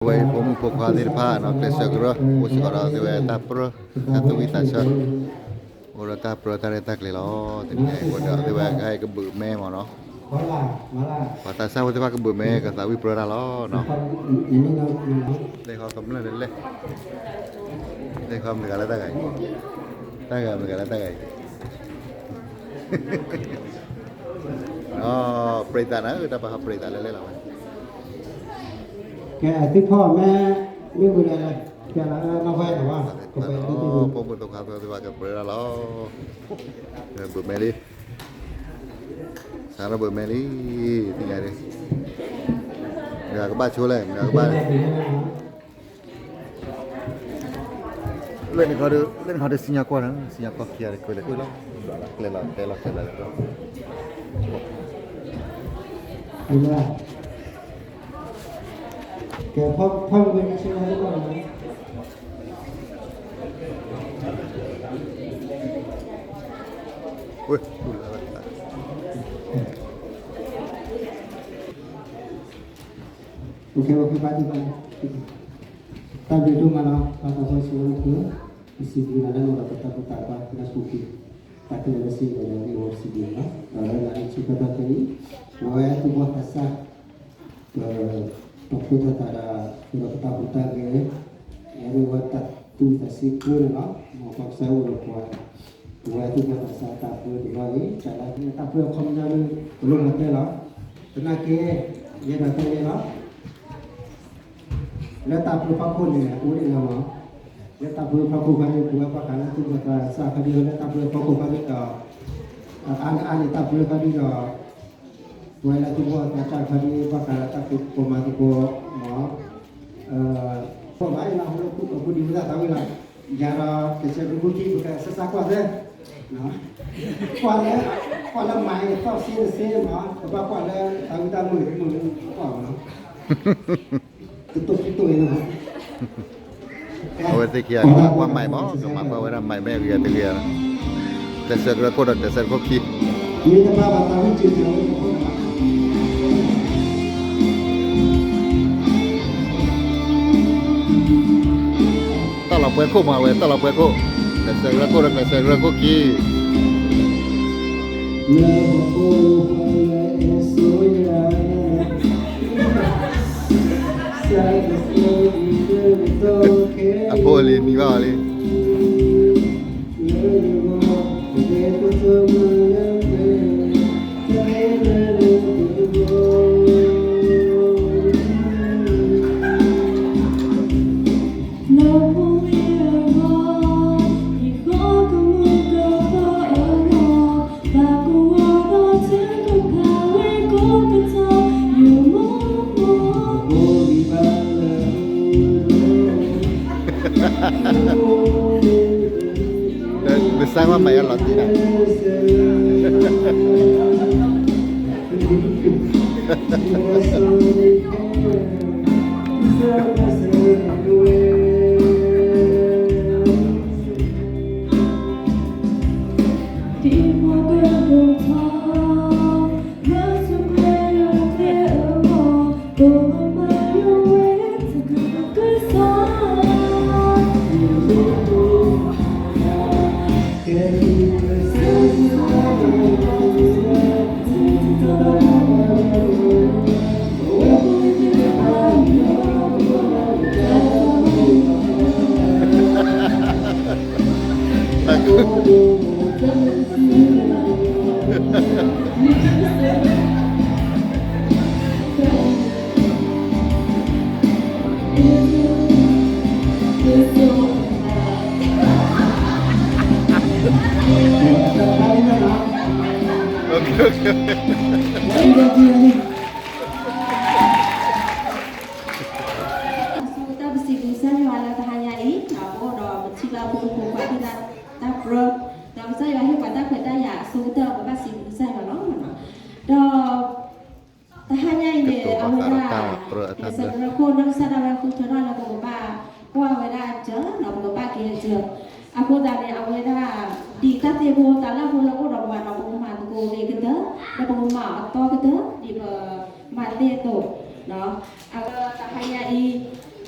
ဝဲဖိမုၣ်ဖိခွါသ့ၣ်တဖၣ်နီၤ ကျဲးစၢးကရၢ အိၣ်စ့ၢ်ကီးဒီးသုဝဲတၢ်ပြၢ တၢ်သူၣ်ဝံၣ်သးဆၢ အိၣ်ဒီးတၢ်ပြၢတၢ်ရဲၣ်တၢ်ကျဲၤလီၤ. တနံၤအံၤ အိၣ်ဒီးသုဝဲကဟဲကဘုးမဲမ့ၢ်နီၤ ပှၤသးစၢ်ဖိသ့ၣ်တဖၣ်ကဘုးမဲ ကသးဝံၣ်ပြၢတၢ်လီၤနီၤ. လဲၤခီကမျၢၢ်လဲၤလဲၤ လဲၤခီမတၤတဂၤလၢတၢ်ဂၤအံၤ တၢ်ဂၤမတၤတဂၤလၢတၢ်ဂၤအံၤ ပြံသးနၤ တၢ်ပာ်ဟီပြံသးလၢလဲၣ်လီၤဝဲ ကဲ သုဖီၣ်မဲ မ့ၢ်ဝံၤဒီး ကဲလီၤနီၢ်ဝဲလီၤဝဲ ဖိမုၣ်ဖိခွါသ့ၣ်တဖၣ်ကပြၢတၢ်လီၤ ဘုးမဲလံ စးထီၣ်ဘုးမဲလံ သ့ၣ်ညါဒ် မတၤကဘၣ်ဆိလဲၣ် မတၤကဘၣ် လၢန့ၣ်ခီဒု လၢန့ၣ်ခီဒု စံၣ်ညီၣ်ကွီၢ်န့ၣ် စံၣ်ညီၣ်ကွီၢ်ခံဂၤတကွဲးလၢာ်ကွံာ်လီၤ ကျဲလီၤတဲလီၤကျဲလီၤတဲလီၤ ကဲ ဖီၣ်ဝဲဆ့လီၤ တၢ်ဘျုးဒိၣ်မးလီၤ ပှၤသးပှၢ်ဆိလၢမူခိၣ် ပစံးဘျုးနၤလၢနအိၣ်ဒီးပတၢ်ဘူၣ်တၢ်ဘါ လၢအပူၤကွံာ် တၢ်ခဲလၢာ်လၢစ့ၢ်ကီး ယွၤမ့ၢ်ဝဲပစံးဘျုးနၤလီၤ ဒီးလၢနအံၤဆၢကတီၢ်ခဲအံၤ ပဝဲသူၣ်ဘီၣ်သးစၢ် ပ ပခိၣ်တၢ်သးဒီး ပဒီးပတၢ်ဟူးတၢ်ဂဲၤ ယွၤမ့ၢ်ဝဲတၢ်သူၣ်ဝံၣ်သးဆၢကျိန့ၣ်လီၤ မ်ပကစၢ်အိၣ်ဒီးပှၤ ပဝဲသူၣ်ဘီၣ်သးစၢ်တၢ်ပၢတဘျီအံၤ တၢ်လၢတၢ်ပၢအခီပညီလၢ ပလိၣ်မၤတဲလီၤ သနာ်က့ ယဲဒၣ်တဲယဲလီၤ လၢတၢ်ပၢဖီခိၣ်န့ၣ် အိၣ်ဒၣ်လီၤမး လၢတၢ်ပၢဖီခိၣ်ခါန့ၣ် ပဝဲဘၣ်ဃးလၢသူၣ်ဘီၣ်သးစၢ်ခါဒ် လၢတၢ်ပၢဖီခိၣ်ခါဒ်ဒီး အါန့ၢ်အါန့ၢ်တၢ်ပၢခါဒ်ဒီး ပဝဲလၢသူၣ်ဘီၣ်သးစၢ်ခါဒ် ဘၣ်ဃးလၢတၢ်ကပီၤမၤသကိးမး ပဘၣ်အံၤလီၤ ဟိလၢခိၣ်ပူၤဒံးဝဲဒၣ်သးဝံၣ်လီၤ ယၤဒီး ကစၢ်ကရၢခိၣ်ခံ ပကစၢ်စၢ်ကွၢ်သ့ ကွၢ်လၢ ကွၢ်လၢမၤအံၤသီၣ်စ့တစ့မး ကဘၣ်ကွၢ်လၢတၢ်ဝံၣ်တၢ်မုာ်မုာ်ကွၢ်မးနီၤ ကတိၤခံတိၤအံၤလီၤ အဝဲသ့ၣ်ခံဂၤ ကမၤကွၢ်မၤအံၤမး ကမၤကွၢ်ဝဲဒၣ်မၤမဲာ်ဂ့ၤတဂ့ၤ ကျဲးစၢးကရၢခိၣ်ဒီးကျဲးစၢးခိၣ်ခံ တၢ်လီၤပှဲၤခိၣ်မးဝဲ တၢ်လီၤပှဲၤခိၣ် ကျဲးစၢးကရၢခိၣ်ဒီးကျဲးစၢးကရၢခိၣ်ခံ အဖိအလံၤနံၤဘၣ်အီၤလံ မ့ၢ်စါကွၢ်မၤယါလီၤတံၢ်ဒၣ် အဆိကတၢၢ်ပစံးဘျုးကစၢ်ယွၤလၢတဟါညါအံၤ ပအိၣ်ဒီးပထံၣ်ဘၣ်ဖိမုၣ်ဖိခွါသ့ၣ်တၢ်ပြၢ ဒီးကစၢ်ယွၤဟ့ၣ်ပှၤတၢ်ခွဲးတၢ်ယာ်အဆိကတၢၢ် ပဘၣ်စံးဘျုးကစၢ်ယွၤလီၤ. ဒီး တဟါညါအံၤန့ၣ် အဝဲဒၣ် ကျဲးစၢးကရၢခိၣ်နီၢ်ကစၢ်ဒၣ်ဝဲဃုထၢထီၣ်လၢပကဘၣ်ကွၢ်ဝဲဒၣ်အစၢၤ ဒီးပကဘၣ်က့ၤအစၢၤ အဃိသတးန့ၣ် အဝဲဒၣ် ဒ်တၢ်သ့ဖိတၢ်လၢ်ဖိလၢအိၣ်ဒီးပှၤဒီး ပကမၤသကိးဂ့ၤကတၢၢ် ဒီးပကမၤအီၤတီကတၢၢ် ဒ်ပမၤသ့အသိး အဝဲတဟါညါအံၤ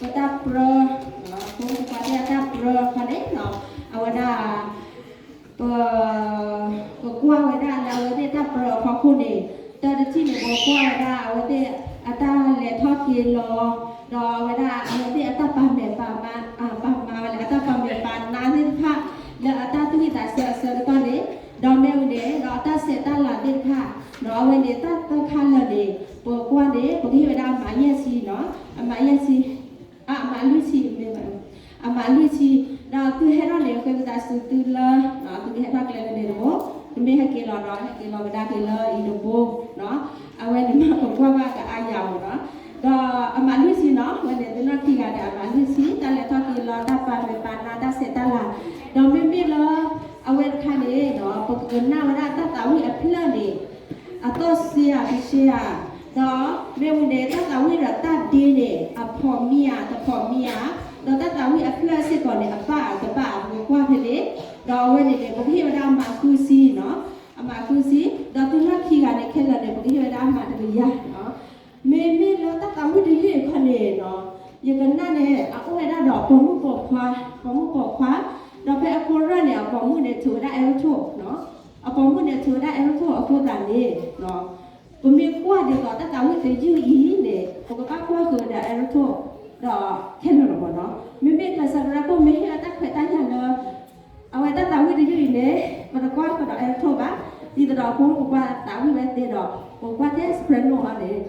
ဒီးအဝဲဒၣ်အဝဲသ့ၣ်အတၢ်ပာ်မဲာ်ပာ်မၤ အပာ်မၤဝဲလၢအတၢ်ပာ်မဲာ်ပာ်နါသ့ၣ်တဖၣ် လၢအတၢ်သူၣ်ဝံၣ်သးဆၢအဆၢကတီၢ်န့ၣ်, ဒီးမ့ၢ်ဝံၤန့ၣ် ဒီးအတၢ်ဆဲးတၢ်လၤသ့ၣ်တဖၣ်, ဒီးအဝဲန့ၣ်တၢ်သၢခါလၢာ်န့ၣ် ပကွၢ်န့ၣ် ပကဟ့ၣ်ဝဲဒၣ်အမးယဲၢ်ဆံနီၤ, အမးယဲၢ်ဆံ အမးလွံၢ်ဆံမ့ၢ်ဘၣ်, အမးလွံၢ်ဆံ, ဒီးသုဟဲထီၣ်န့ၣ် ဃ့သုသးစူၤသုလၢ သုကဟဲထီၣ်ကျဲလၢန့ၣ်တဘိ, တမ့ၢ်ဟဲက့ၤလီၤဒီး ဟဲက့ၤလီၤကဒါက့ၤလၢအံၤတဘိ, အဝဲန့ၣ်မ့ၢ်ပကွၢ်ဘၣ်ကအါယၤမ့ၢ်နီၤ, ဒီးအမးလွံၢ်ဆံနီၤ, အဝဲန့ၣ်သုနီၢ်ခံဂၤဒီးအမးလွံၢ်ဆံ တၢ်လဲၤထီၣ်က့ၤလီၤ တၢ်ပာ်မဲာ်ပာ်နါ တၢ်ဆဲးတၢ်လၤ, ဒီးမ့မ့ၢ်လၢ အဝဲတခါန့ၣ်နီၤ ပကကနၣ်ဝဲဒၣ်တၢ်သးဝံၣ်အဖျၢၣ်န့ၣ် အသီၣ်စ့ဧါ တစ့ဧါ, ဒီးမ့ၢ်ဝံၤန့ၣ် တၢ်သးဝံၣ်ဒီးတၢ်ဒ့န့ၣ် အဖီၣ်မံဧါ တဖီၣ်မံဧါ, ဒီးတၢ်သးဝံၣ်အဖျၢၣ်စ့ၢ်ကီးန့ၣ် အဘၣ်ဧါတဘၣ်ဧါ ပကကွၢ်ဖဲန့ၣ်, ဒီးအဝဲန့ၣ်န့ၣ် ပကဟ့ၣ်ဝဲဒၣ်အမးဃုဆံနီၤ, အမးဃုဆံ, ဒီးသုနီၢ်ခံဂၤန့ၣ် ခဲလၢာ်န့ၣ် ပကဟ့ၣ်ဝဲဒၣ်အမးတကယၤနီၤ. မ့မ့ၢ်လၢတၢ်သးဝံၣ်တယုၢ်အံၤခီန့ၣ်နီၤ, ယကနၣ်န့ၣ် အအိၣ်ဝဲဒၣ်ဒီးပိာ်မုၣ်ပိာ်ခွါ, ပိာ်မုၣ်ပိာ်ခွါ, ဒီးဖဲအခိရၢၢ်န့ၣ် အပိာ်မုၣ်န့ၣ် ထုးဝဲဒၣ် အဲရထိၣ်နီၤ, အပိာ်မုၣ်န့ၣ် ထုးဝဲဒၣ် အဲရထိၣ်အဃိသတးန့ၣ် ပမ့ၢ်ကွၢ်ဒ်သိးတၢ်သးဝံၣ်တယုၢ်အံၤန့ၣ် ပကဘၣ်ကွၢ်ဃုာ်ဒီး အဲရထိၣ် ဒီးခဲလၢာ်လီၤမ့ၢ်နီၤ. မ့မ့ၢ်ကျဲးစၢးကရၢခိၣ် မ့ၢ်ဟ့ၣ်အတၢ်ခွဲးတၢ်ယာ်လၢ အဝဲတၢ်သးဝံၣ်တယုၢ်အံၤန့ၣ် ပတကွၢ်ဃုာ်ဒီး အဲရထိၣ် ဘၣ်, ဒ်သိးဒီးအဖိမုၣ်ဖိခွါသးဝံၣ်ဝဲသ့ဒီး ပကွၢ်ထဲ soprano ဟီန့ၣ်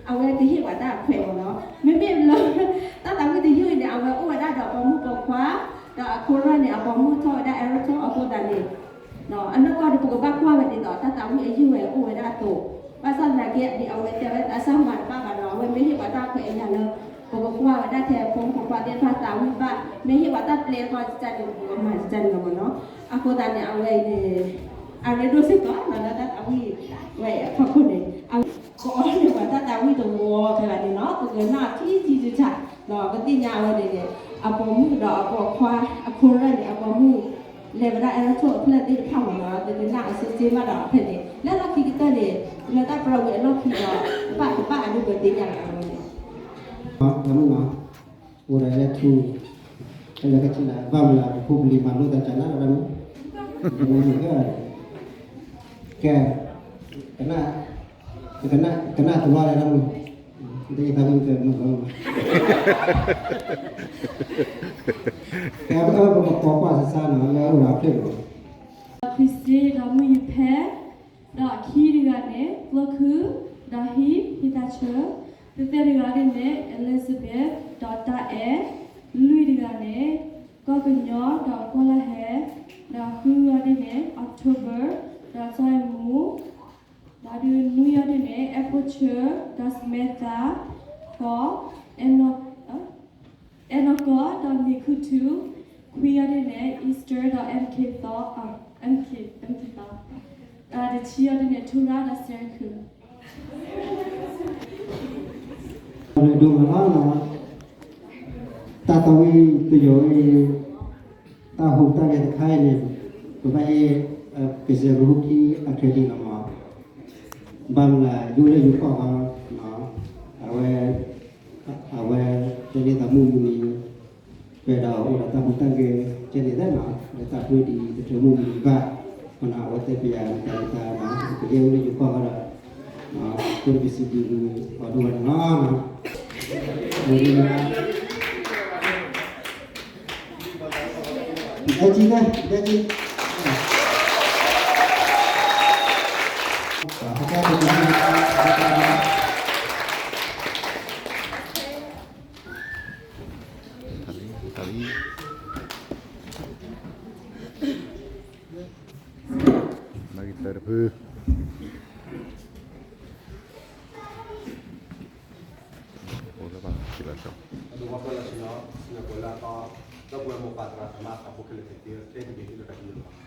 အဝဲကဟ့ၣ်ပှၤတၢ်ခွဲးမ့ၢ်နီၤ. မ့မ့ၢ်လၢ တၢ်သးဝံၣ်တယုၢ်အံၤန့ၣ် အဝဲအိၣ်ဝဲဒၣ်ဒီးပိာ်မုၣ်ပိာ်ခွါ, ဒီးအခိရၢၢ်န့ၣ် အပိာ်မုၣ်ထီၣ်ဝဲဒၣ် အဲရထိၣ် အဃိသတးန့ၣ် အနီၢ်ကီၢ်ဒီး ပကဘၣ်ကွၢ်ဝဲဒ်သိး တၢ်သးဝံၣ်အယုၢ်ဝဲအိၣ်ဝဲဒၣ်အသိး, ဘၣ်ဆၣ်သနာ်က့ ဒ်အဝဲတဲဝဲ သးစၢ်မၤတဘၣ်ဘၣ်ဒီး အဝဲမ့ၢ်ဟ့ၣ်ပှၤတၢ်ခွဲးအယာ်လၢ ပကကွၢ်ဝဲဒၣ်ထဲဖိမုၣ်ဖိခွါသ့ၣ်တဖၣ်သးဝံၣ်ဘၣ်, မ့ၢ်ဟ့ၣ်ပှၤတၢ်ပျဲဃီတကန့ၣ် ပကမၤတကန့ၣ်လီၤမ့ၢ်နီၤ. အဃိသတးန့ၣ် အဝဲအံၤန့ၣ် အရ့ဒိၣ်စ့ၢ်ကီးလီၤလၢတၢ်သးဝံၣ်ဝဲအဖီခိၣ်န့ၣ် အဝဲကအီၣ်န့ၢ်ပှၤတၢ်သးဝံၣ်တဝီဖဲဘၣ်န့ၣ်နီၤ, ပကနၣ်ထံထံဆးဆး, ပသ့ၣ်ညါအဝဲန့ၣ်န့ၣ် အပိာ်မုၣ်ဒီးအပိာ်ခွါ အခိရၢၢ်န့ၣ် အပိာ်မုၣ် လဲၤဝဲဒၣ် အဲရထိၣ် အဖျၢၣ်သ့ၣ်တဖၣ်မ့ၢ်နီၤ, ပကနၣ်အစ့စ့ဘၣ်ဒီးဖဲန့ၣ် လၢလီၢ်ခံကတၢၢ်န့ၣ် လၢတၢ်ပြၢဝံၤအလီၢ်ခံဒီး ဘၣ်တဘၣ်အဒိပသ့ၣ်ညါလီၤအဝဲန့ၣ် အိၣ်ဒီးလဲၤထူ တၢ်လဲၤကထံၣ်လၢ ဘၣ်မနုၤလၢ ပဖိပလံၤမၤလိသးကနၣ်လၢမုၢ် ကဲ ကနၣ် ကနၣ် ကနၣ်တလီၤလၢမုၢ် ဒ်သးဝံၣ်ကမုၢ်လီၤ ကဲ ပကပိာ်ကွၢ်စၢ်စၢ်နီၤ လၢအိၣ်ဒီးဖျၢၣ်လီၤ Christine ဒီးမုၢ်ယဖဲ ဒီးခံတဂၤန့ၣ် ကျိခုၣ် ဒီးဟံၣ် ဟံၣ်သၣ်ဆၢ, သၢသၢတဂၤဒ်န့ၣ် Elizabeth ဒီးတၢ်အဲၣ်, လွံၢ်တဂၤန့ၣ် ကီၢ်ကညီ ဒီးကွၢ်လၢဟဲ, ဒီးဃုဂၤဒ်န့ၣ် October ဒီးစီၤအဲၣ်မူ, ဒီးဒုးနွံဂၤဒ်န့ၣ် အဲၣ်ဖိဆၢ ဒီး Samantha, ဃိး အဲၣ်နီၢ်ကီၢ် ဒီးမ့ၤခုၣ်ထူ, ခွံဂၤဒ်န့ၣ် Easter ဒီး MK သီ, MK, MK သီ, တဆံဂၤဒ်န့ၣ် ထူရၣ် ဒီးစဲရခု ဒိၣ်မးလီၤ, တၢ်သးဝံၣ်ပယီၤအံၤ တၢ်ဟူးတၢ်ဂဲၤတခါအံၤန့ၣ် ပဘၣ်ဟ့ၣ် ကစၢ်ယွၤကဟူးက့ၤအ credit လီၤမး, ဘၣ်မနုၤလဲၣ် ယိၣ်လၢယိၤကီၢ်ဃီ အဝဲ အဝဲ တဲန့ၢ်သးမုၢ်မနုၤ ပှဲၤဒီးအိၣ်ဒီးတၢ်ဟူးတၢ်ဂဲၤ ကဲန့ၣ်သ့ၣ်နီၤ လၢတၢ်ပှဲၤဒ်တထၢမုၢ်မနုၤဘၣ်, အဝဲတဲပယၤမတၤမတၤနီၤ ပကယဲၢ်အိၣ်လၢယိၤကီၢ်ဃီဒီး ကိးကစံးဘျုးအီၤဒိၣ်မးန့ၣ်လီၤ. ဒဲကံသဲ ဒဲကံ တၢ်လံ တၢ်လံ မၤဂ့ၤတၢ်တဖု အိၣ်လၢဘၣ်က့ၤလီၤကၠီ ဒီပုၢ်ဝဲၢ်မိၢ်ပၢ်သရၣ်သမါ သးဖိခဲလၢာ်သ့ၣ်တဖၣ် တဲတမံၤသ့ၣ်လၢတၢ်ကလုၢ်လီၤ.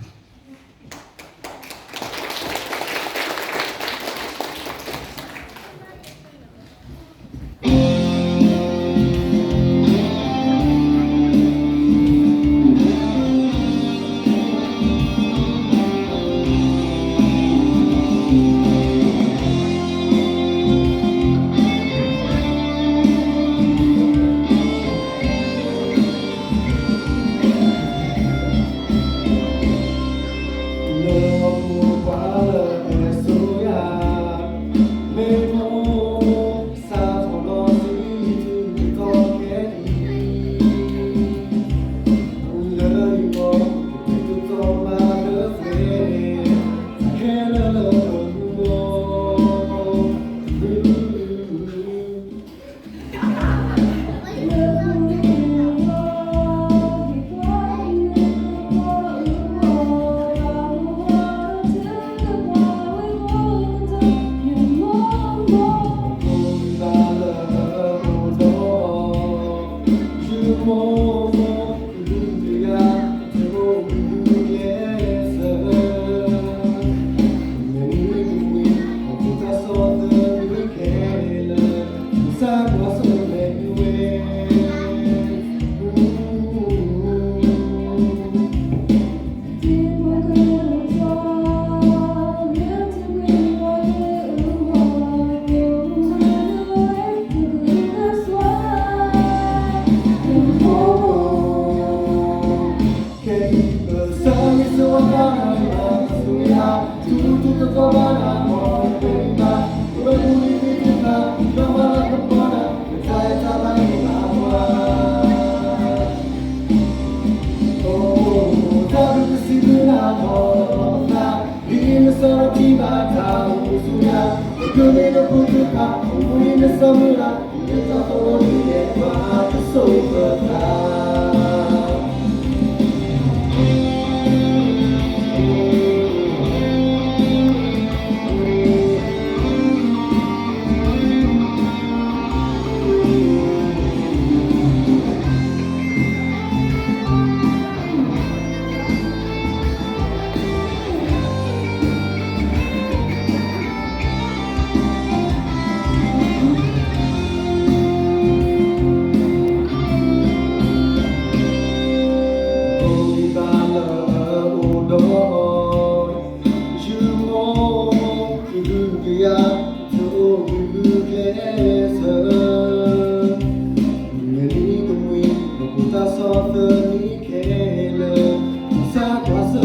လံနီၤ,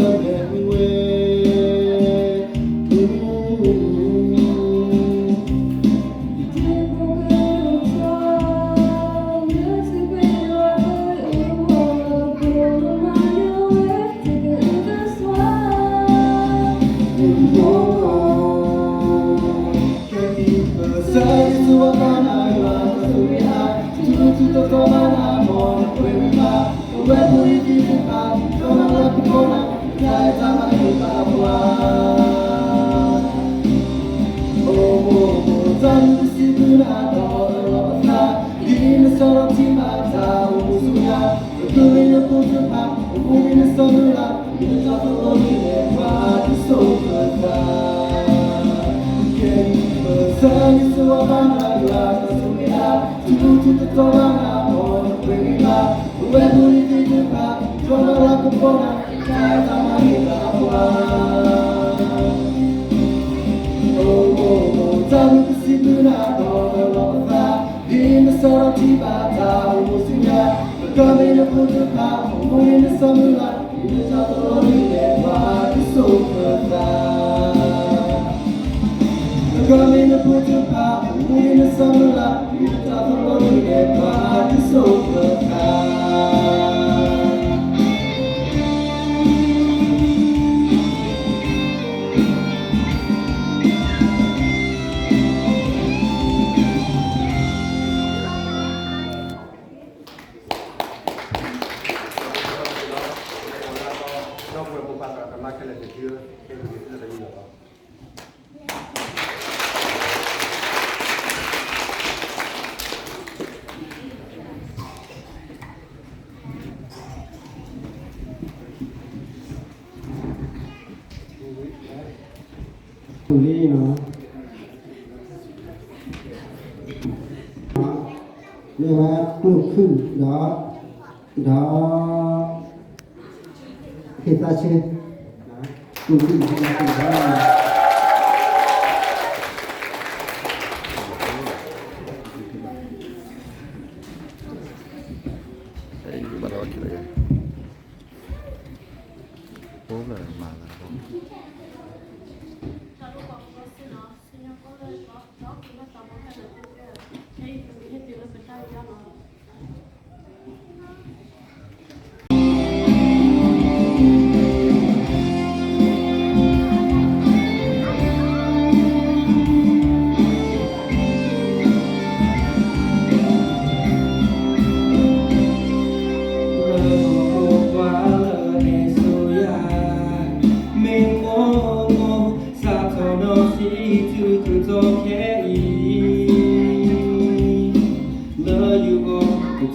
မ့ၢ်ဝဲကျိၣ်ခုၣ်ဒီး ဒီး ဟ့ၣ်သးဆ့, ကျိၣ်ခုၣ်ဒီး ဟ့ၣ်သးဆ့ဒီး ဘၣ်လီၤဝဲခံလၢယဲ, အိၣ်လၢမၤလၢ လၢပှၤလၢအစိယၤ, မ့ၢ်မိၢ်မိၢ် စးထီၣ်နီၢ်ဆံးတုၤကတီၢ်ခဲအံၤ, လၢယဂီၢ် ကတဲာ်ကတ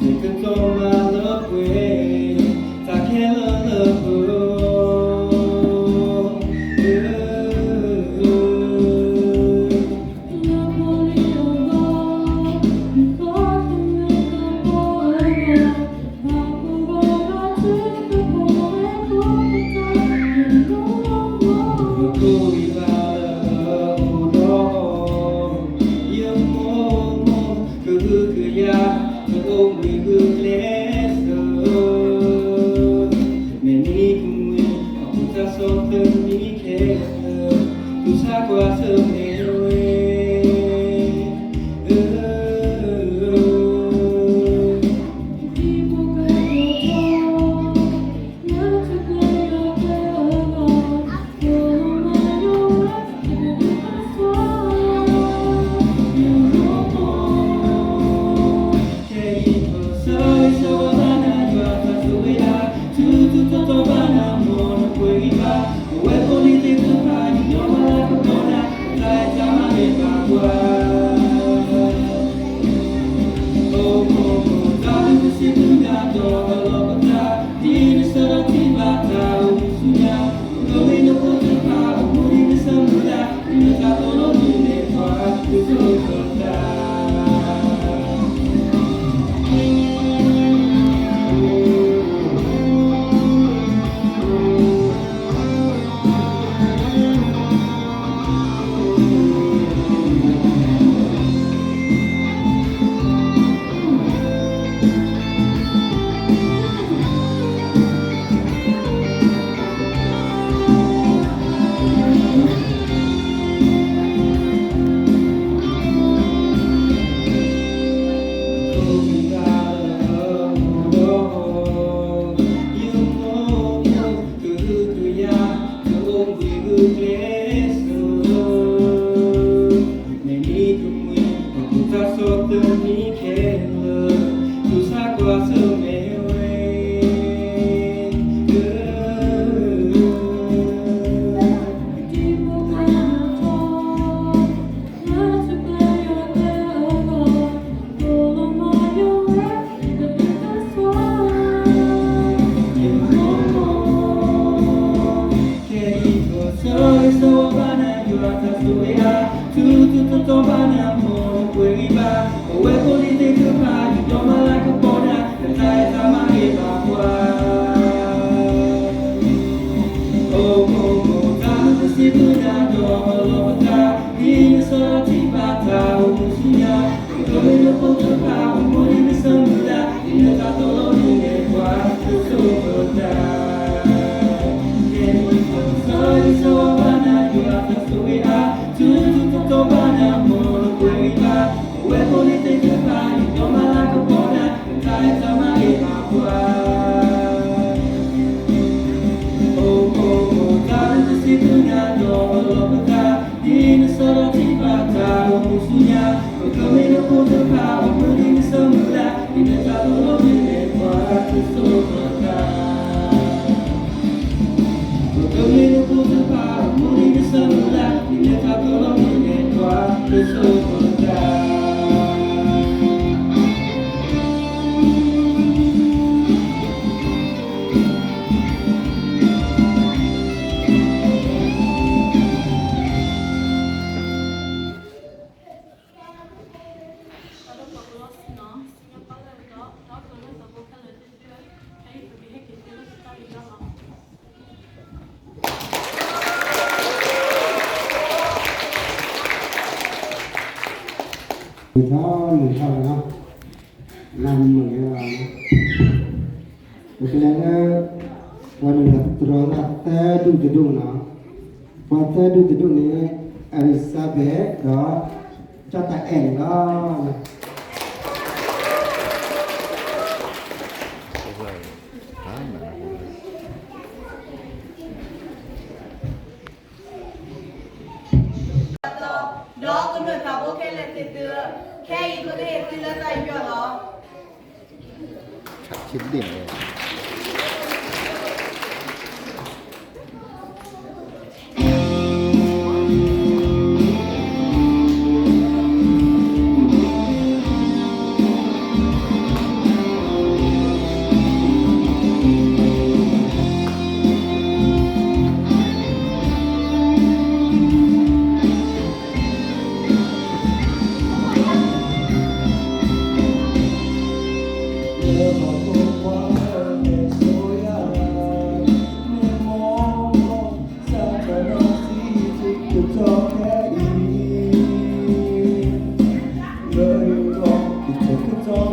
ီၤမးလၢ ဝဲ တၢ်ခဲလၢာ်လၢပဂီၢ် ကအိၣ်ဂ့ၤဘၣ်လၢအအိၣ်ဒီးအီၤ, ယမိၢ်မိၢ်ကဟုကယာ်, ကအိၣ်ဘှံးဂုာ်ကျဲးစၢး, မဲာ်နံၤကမှံၤ အခိၣ်သးစီဆှံသၢနံၤခဲလၢာ်, သူၣ်ဆါကွၢ်ဆၢၣ်မဲာ်ဝဲ မဲာ်နံၤကမှံၤ အခိၣ်သးစီဆှံသၢနံၤခဲလၢာ်, သူၣ်ဆါကွၢ်ဆၢၣ်မဲာ်ဝဲ မုၢ်ထီၣ်မုၢ်ထီၣ်လီၤနီၤ, နၤမုာ်လီၤ, ပကလဲၤလၢ ပှၤနုာ်လီၤသတြီၤသၢဒူၣ်တဒူၣ်နီၤ, ပှၤသၢဒူၣ်တဒူၣ်န့ၣ် အလံၤစါဘဲး ဒီး ကၠီၣ်တၢ်အဲၣ်န့ၣ်လီၤ. ဒီးကမျၢၢ်သးဘိခဲလၢာ်သ့ၣ်သု, ခဲအံၤပကဟ့ၣ်သုလၢတၢ်ယူးယီၣ်လီၤ. ဒီး တၢ်ဒိၣ်ပိာ်မုၣ်လီၤဆ့ၣ်နီၤ စံၣ်ညီၣ်ကွီၢ်လၢအသီ, ဒီးကလုာ်သးဘိခဲလၢာ်သ့ၣ်သုဧၢ,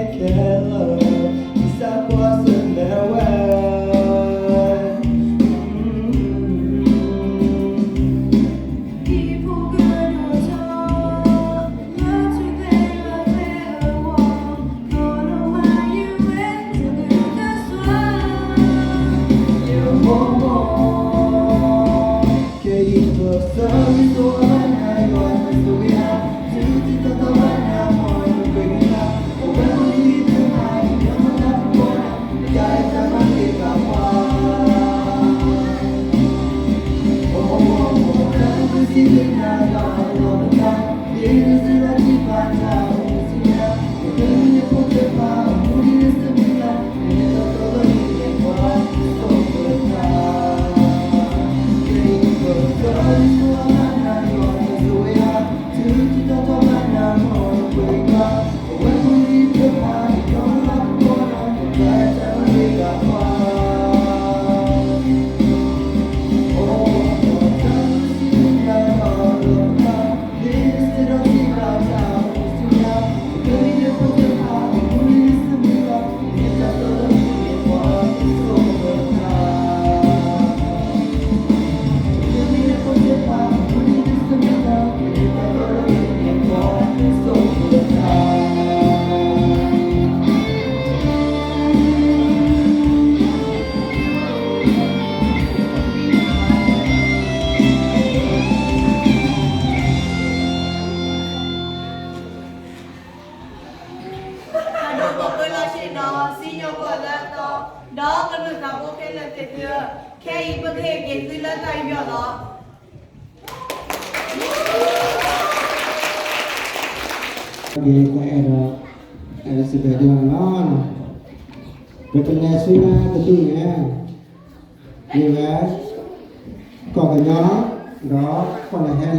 ခဲအံၤပကဟ့ၣ်က့ၤသုလၢတၢ်ယူးယီၣ်လီၤ. ကဲ ပအဲၣ်ဒိး အဲၣ်ဒိးစံးဘျုးဒိၣ်မးလီၤ. ပကလဲၤဆူညါတဒူၣ်န့ၣ် မ့ၢ်ဝဲ ကီၢ်ကညီ ဒီးကီၢ်လဲၤဟဲန့ၣ်လီၤ. ဒီးကလုာ်သးဘိခဲလၢာ်သ့ၣ်သုဧၢ, ခဲအံၤပကဟ့ၣ်က့ၤသုလၢတၢ်ယူး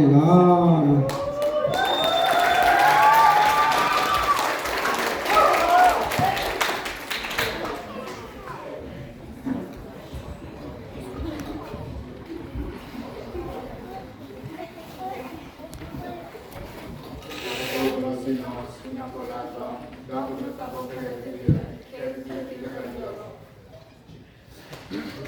ယီၣ်လီၤ.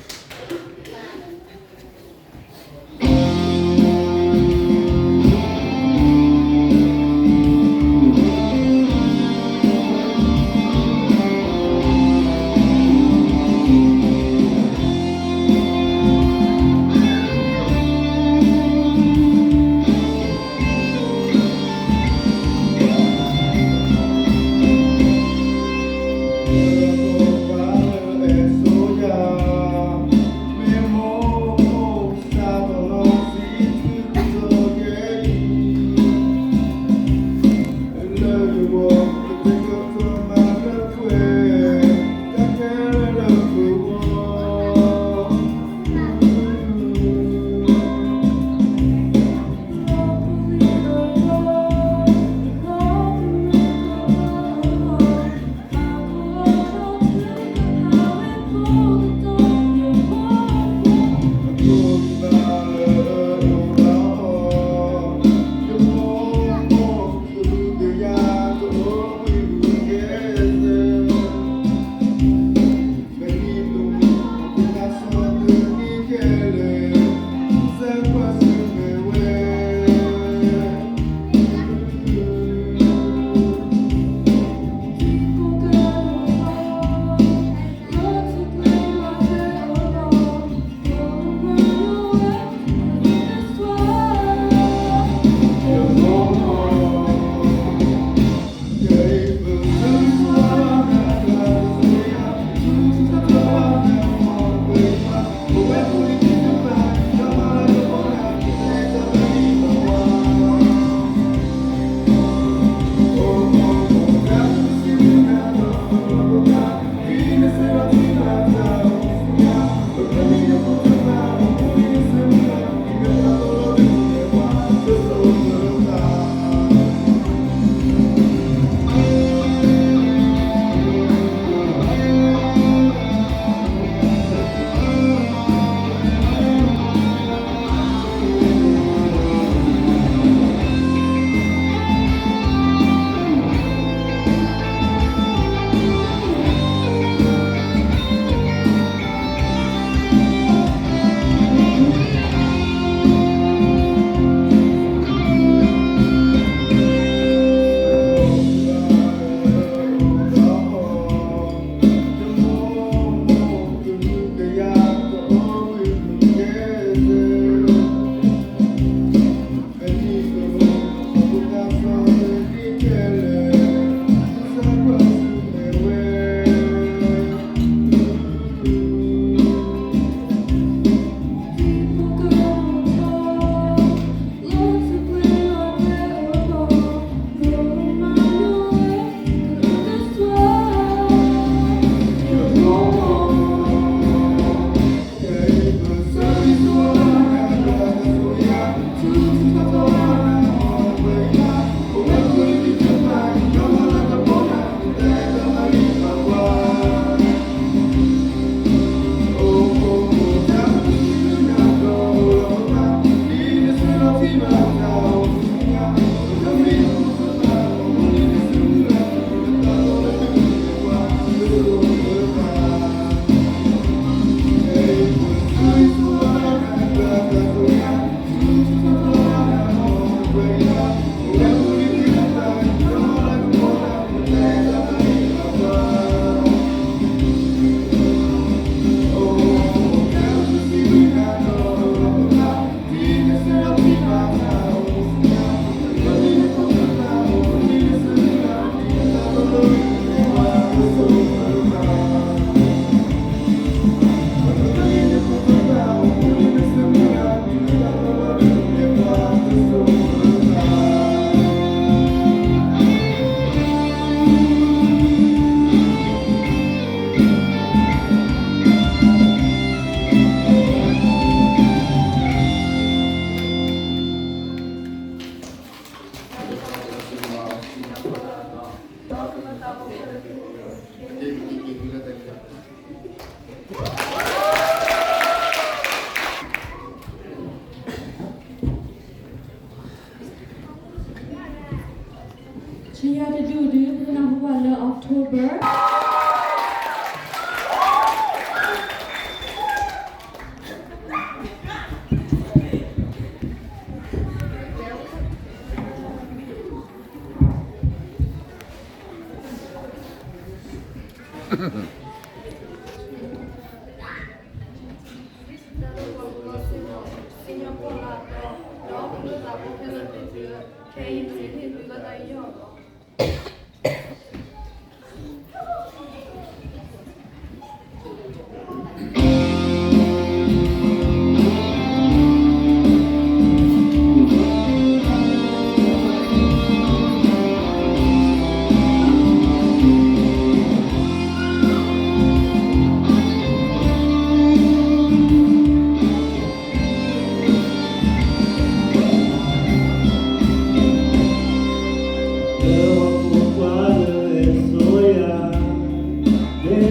လၢ October တအိၣ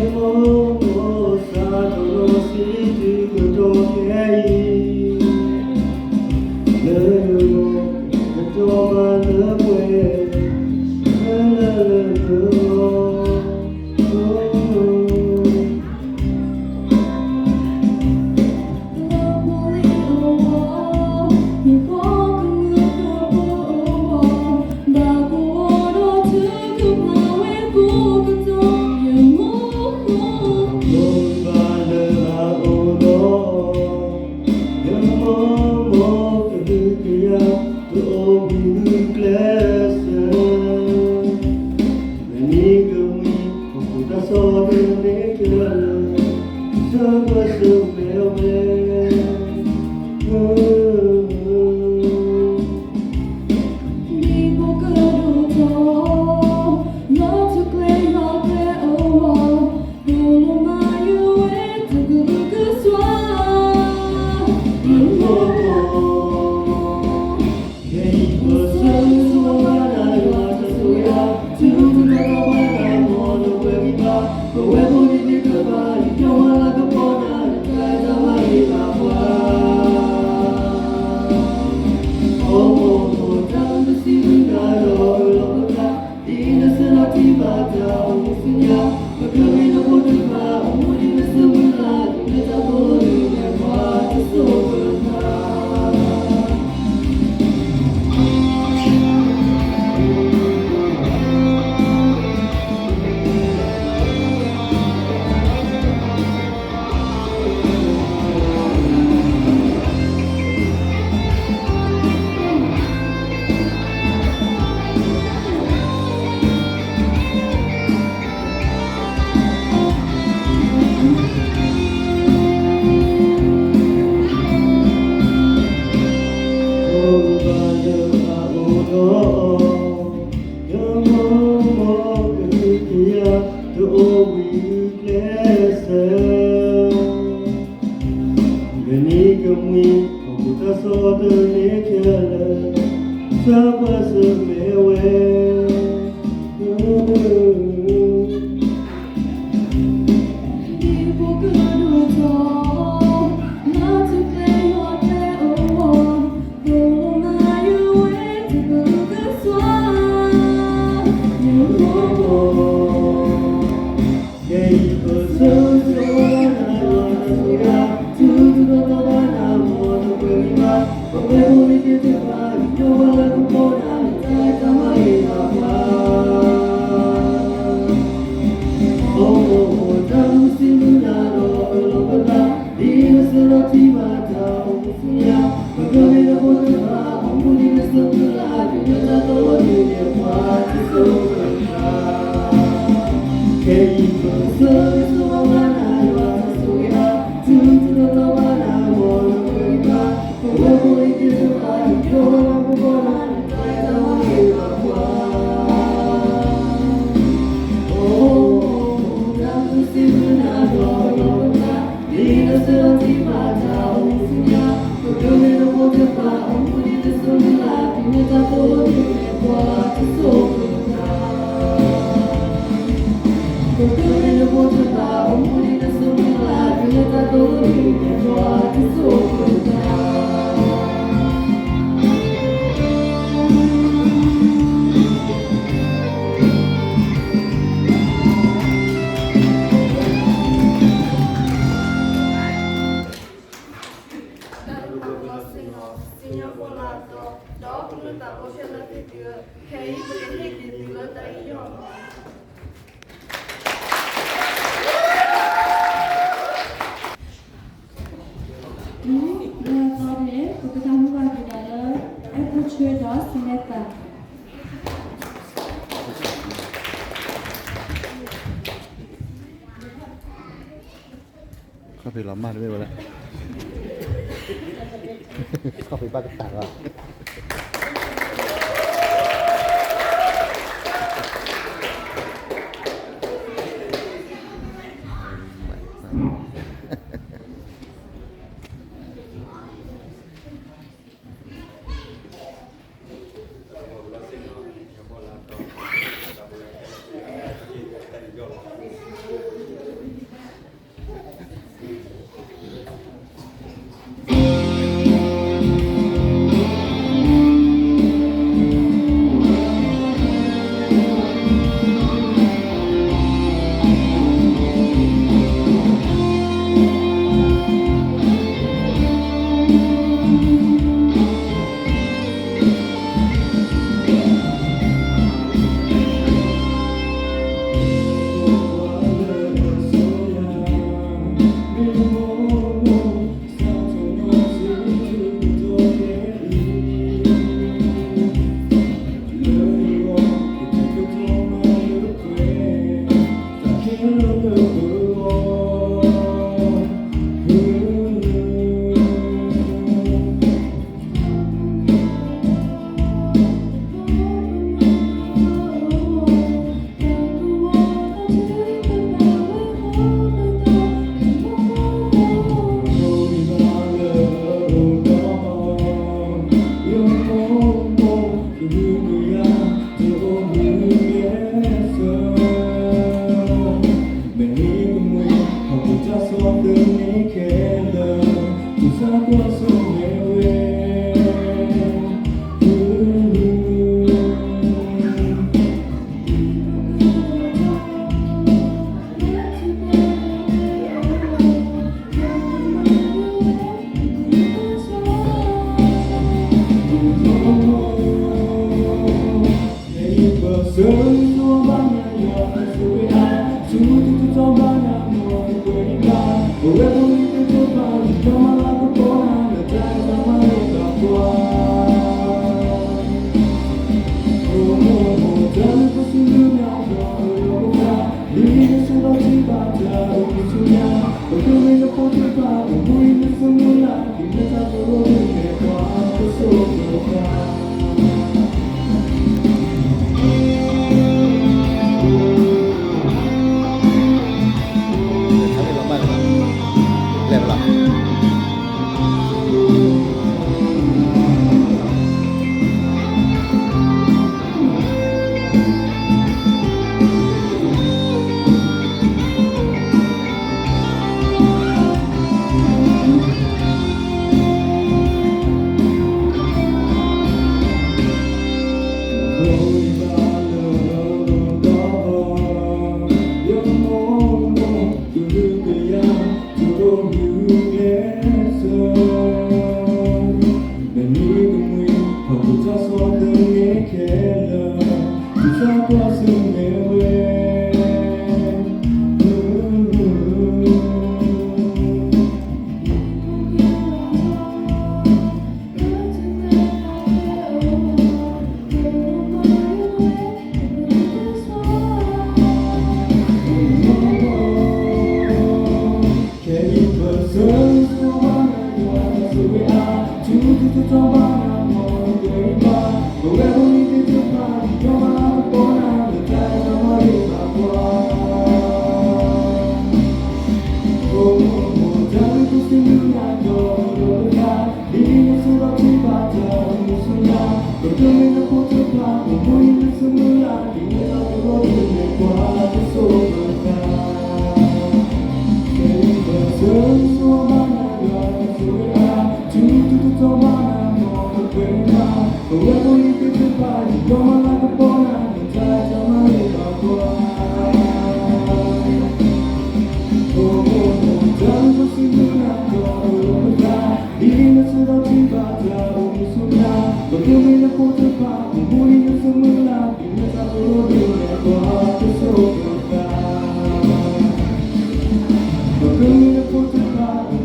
်ဝံၤဂုာ်ကျဲးစၢး, မ့ၢ်နံၤကမှံၤ ပခိၣ်တၢ်ဆီတလဲခဲလၢာ်, ဆၢပၢၢ်ဆၢမဲာ်ဝဲ, ဒ်ဖိကဒိၣ်ထီၣ် လၢထူကျဲယွၤကျဲအဂီၢ်, ဒိၣ်မးယဝဲတကလုာ်ကစွါ, ယမိၢ် ခဲအံၤပဆၢဂ့ၤဆၢဝါဘၣ်နၤ ယွၤတၢ်ဆိၣ်ဂ့ၤအါ, ထူထူတီတီဘၣ်နၤ မ်နပှဲၤဂံၢ်ဘါ, ပဝဲဖိဒံးသ့ၣ်တဖၣ် ယွၤလၤကပီၤနၤ နတၢ်အဲၣ်တၢ်မၤဂ့ၤဘၣ်ပှၤ, အိၣ်မိၢ်မိၢ် တၢ်မုာ်တစံးဘျုးနၤဒီးအၢၣ်လီၤပသး, ဒ်နဆၢထၢၣ်ထံၣ်ဘၣ်တၢ်အိၣ်မူဆူညါ, ပကမ့ၢ်နဖိသ့ၣ်တဖၣ် အိၣ်မူဒ်နဆၢမုၢ်လၢ် ဒ်နတၢ်သိၣ်လိဒုးနဲၣ်ပှၤတစိၢ်ဖိတဖၣ်. အိၣ်ဘၣ်လၢအအိၣ်ဒီး ယမိၢ်မိၢ်ကဟုကယာ် တအိၣ်ဝံၤဂုာ်ကျဲးစၢး, မ့ၢ်နံၤကမှံၤ ပခိၣ်တၢ်ဆီတလဲခဲလၢာ်, ဆၢပၢၢ်ဆၢမဲာ်ဝဲ, ဒ်ဖိကဒိၣ်ထီၣ် လၢထူကျဲယွၤကျဲအဂီၢ်, ဒိၣ်မးယဝဲတကလုာ်ကစွါ, ယမိၢ်မိၢ် ခဲအံၤပဆၢဂ့ၤဆၢဝါဘၣ်နၤ ယွၤတၢ်ဆိၣ်ဂ့ၤအါ, ထူထူတီတီဘၣ်နၤ မ်နပှဲၤဂံၢ်ဘါ, ပဝဲဖိဒံးသ့ၣ်တဖၣ် ယွၤလၤကပီၤနၤ နတၢ်အဲၣ်တၢ်မၤဂ့ၤဘၣ်ပှၤ, အိၣ်မိၢ်မိၢ် တၢ်မုာ်တစံးဘျုးနၤဒီးအၢၣ်လီၤပသး, ဒ်နဆၢထၢၣ်ထံၣ်ဘၣ်တၢ်အိၣ်မူဆူညါ, ပကမ့ၢ်နဖိသ့ၣ်တဖၣ် အိၣ်မူဒ်နဆၢမုၢ်လၢ် ဒ်နတၢ်သိၣ်လိဒုးနဲၣ်ပှၤတစိၢ်ဖိတဖၣ်. ခဲအံၤပဆၢဂ့ၤဆၢဝါဘၣ်နၤ ယွၤတၢ်ဆိၣ်ဂ့ၤအါ, ထူထူတီတီဘၣ်နၤ မ်နပှဲၤဂံၢ်ဘါ, ပဝဲဖိဒံးသ့ၣ်တဖၣ် ယွၤလၤကပီၤနၤ နတၢ်အဲၣ်တၢ်မၤဂ့ၤဘၣ်ပှၤ, အိၣ်မိၢ်မိၢ် တၢ်မုာ်တစံးဘျုးနၤဒီးအၢၣ်လီၤပသး, ဒ်နဆၢထၢၣ်ထံၣ်ဘၣ်တၢ်အိၣ်မူဆူညါ, ပကမ့ၢ်နဖိသ့ၣ်တဖၣ် အိၣ်မူဒ်နဆၢမုၢ်လၢ် ဒ်နတၢ်သိၣ်လိဒုးနဲၣ်ပှၤတစိၢ်ဖိတဖၣ်, ပကမ့ၢ်နဖိသ့ၣ်တဖၣ် အိၣ်မူဒ်နဆၢမုၢ်လၢ် ဒ်နတၢ်သိၣ်လိဒုးနဲၣ်ပှၤတစိၢ်ဖိတဖၣ်. သးဘိခဲလၢာ်သ့ၣ်သုဧၢ, ခဲအံၤပကဟ့ၣ်က့ၤသုလၢတၢ်အံၤယီၢ်လီၤ. လၢအသီန့ၣ် ပကတၢ်ဟူဘၣ်က့ၤဒၣ်လၢ အဲၣ်ဖိဆွ့ဒီး Samantha ခီၣ်ဖံးလီၤမၢ်တမ့ၢ်ဝဲလဲၣ်, ခီၣ်ဖံးဘၣ်ကတၢၢ်လီၤ.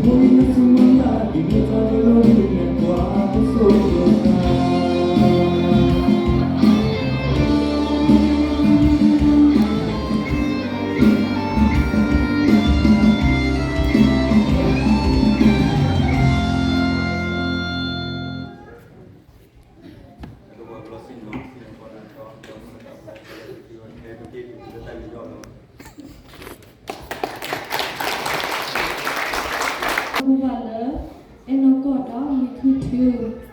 ပူၤဘၣ်လၢ အဲၣ်နီၢ်ကီၢ်ဒီးမ့ၢ်ခုၣ်ထူ ဒီးဒိးခီ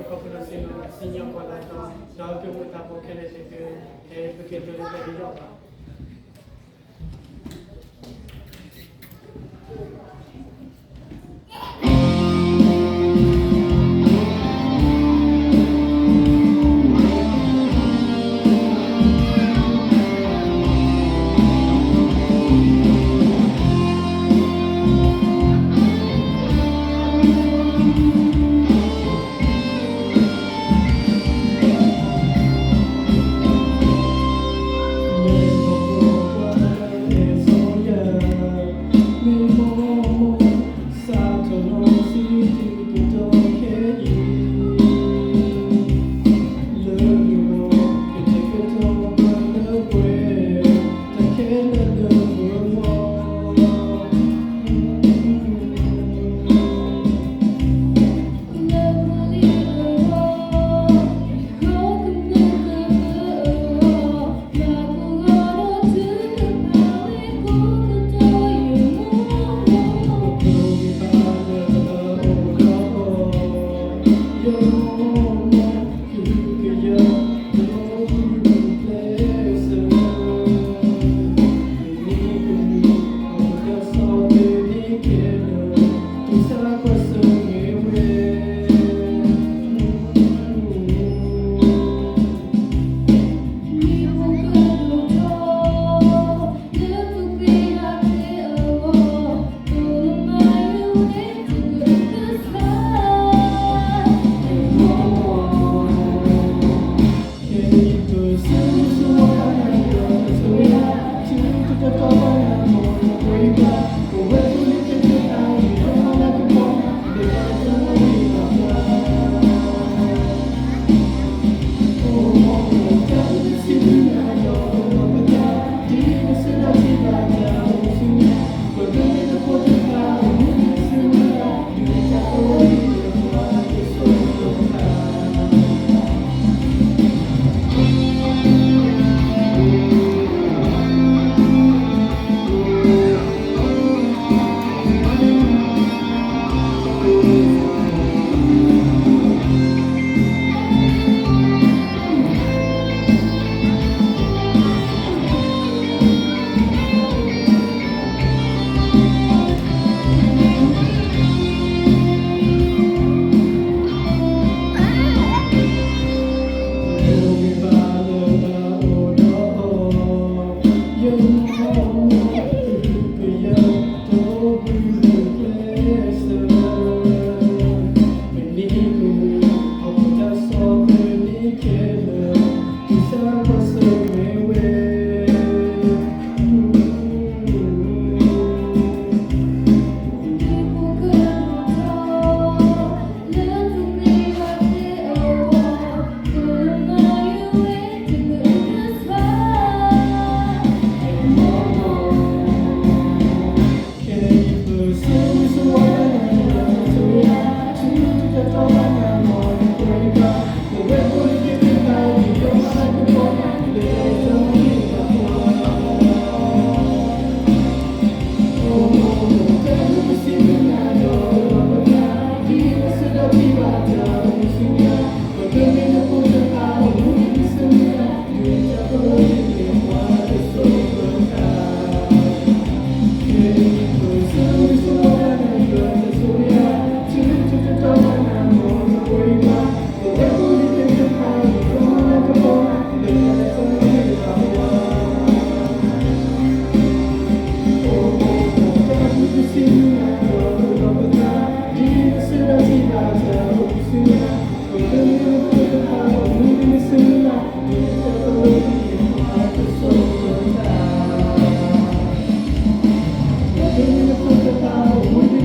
ဖျိလၢစံၣ်ညီၣ်ကွီၢ်လၢ်ဒီး ဒီးက့ၤအိၣ်တၢ်ဖိခဲလၢာ်သ့ၣ်သု ဟဲပက့ၤတုၤလၢပတယီၣ်ဘၣ်.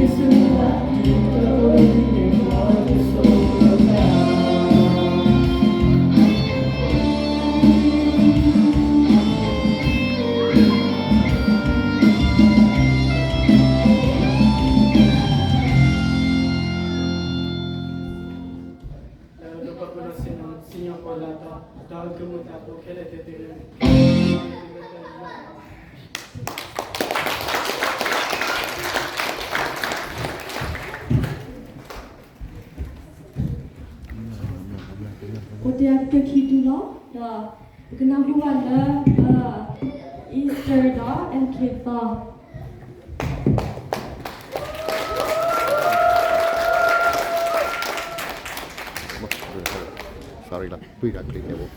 အိၣ်တ့ၢ်အကတၢၢ်ခံဒုလီၤ, ဒီးပကနၢ်ဟူဘၣ်လၢ Easter ဒီး M K Thor. Sorry လီၤ, ပှ့ၤကၤ clip န့ၣ်ဘိ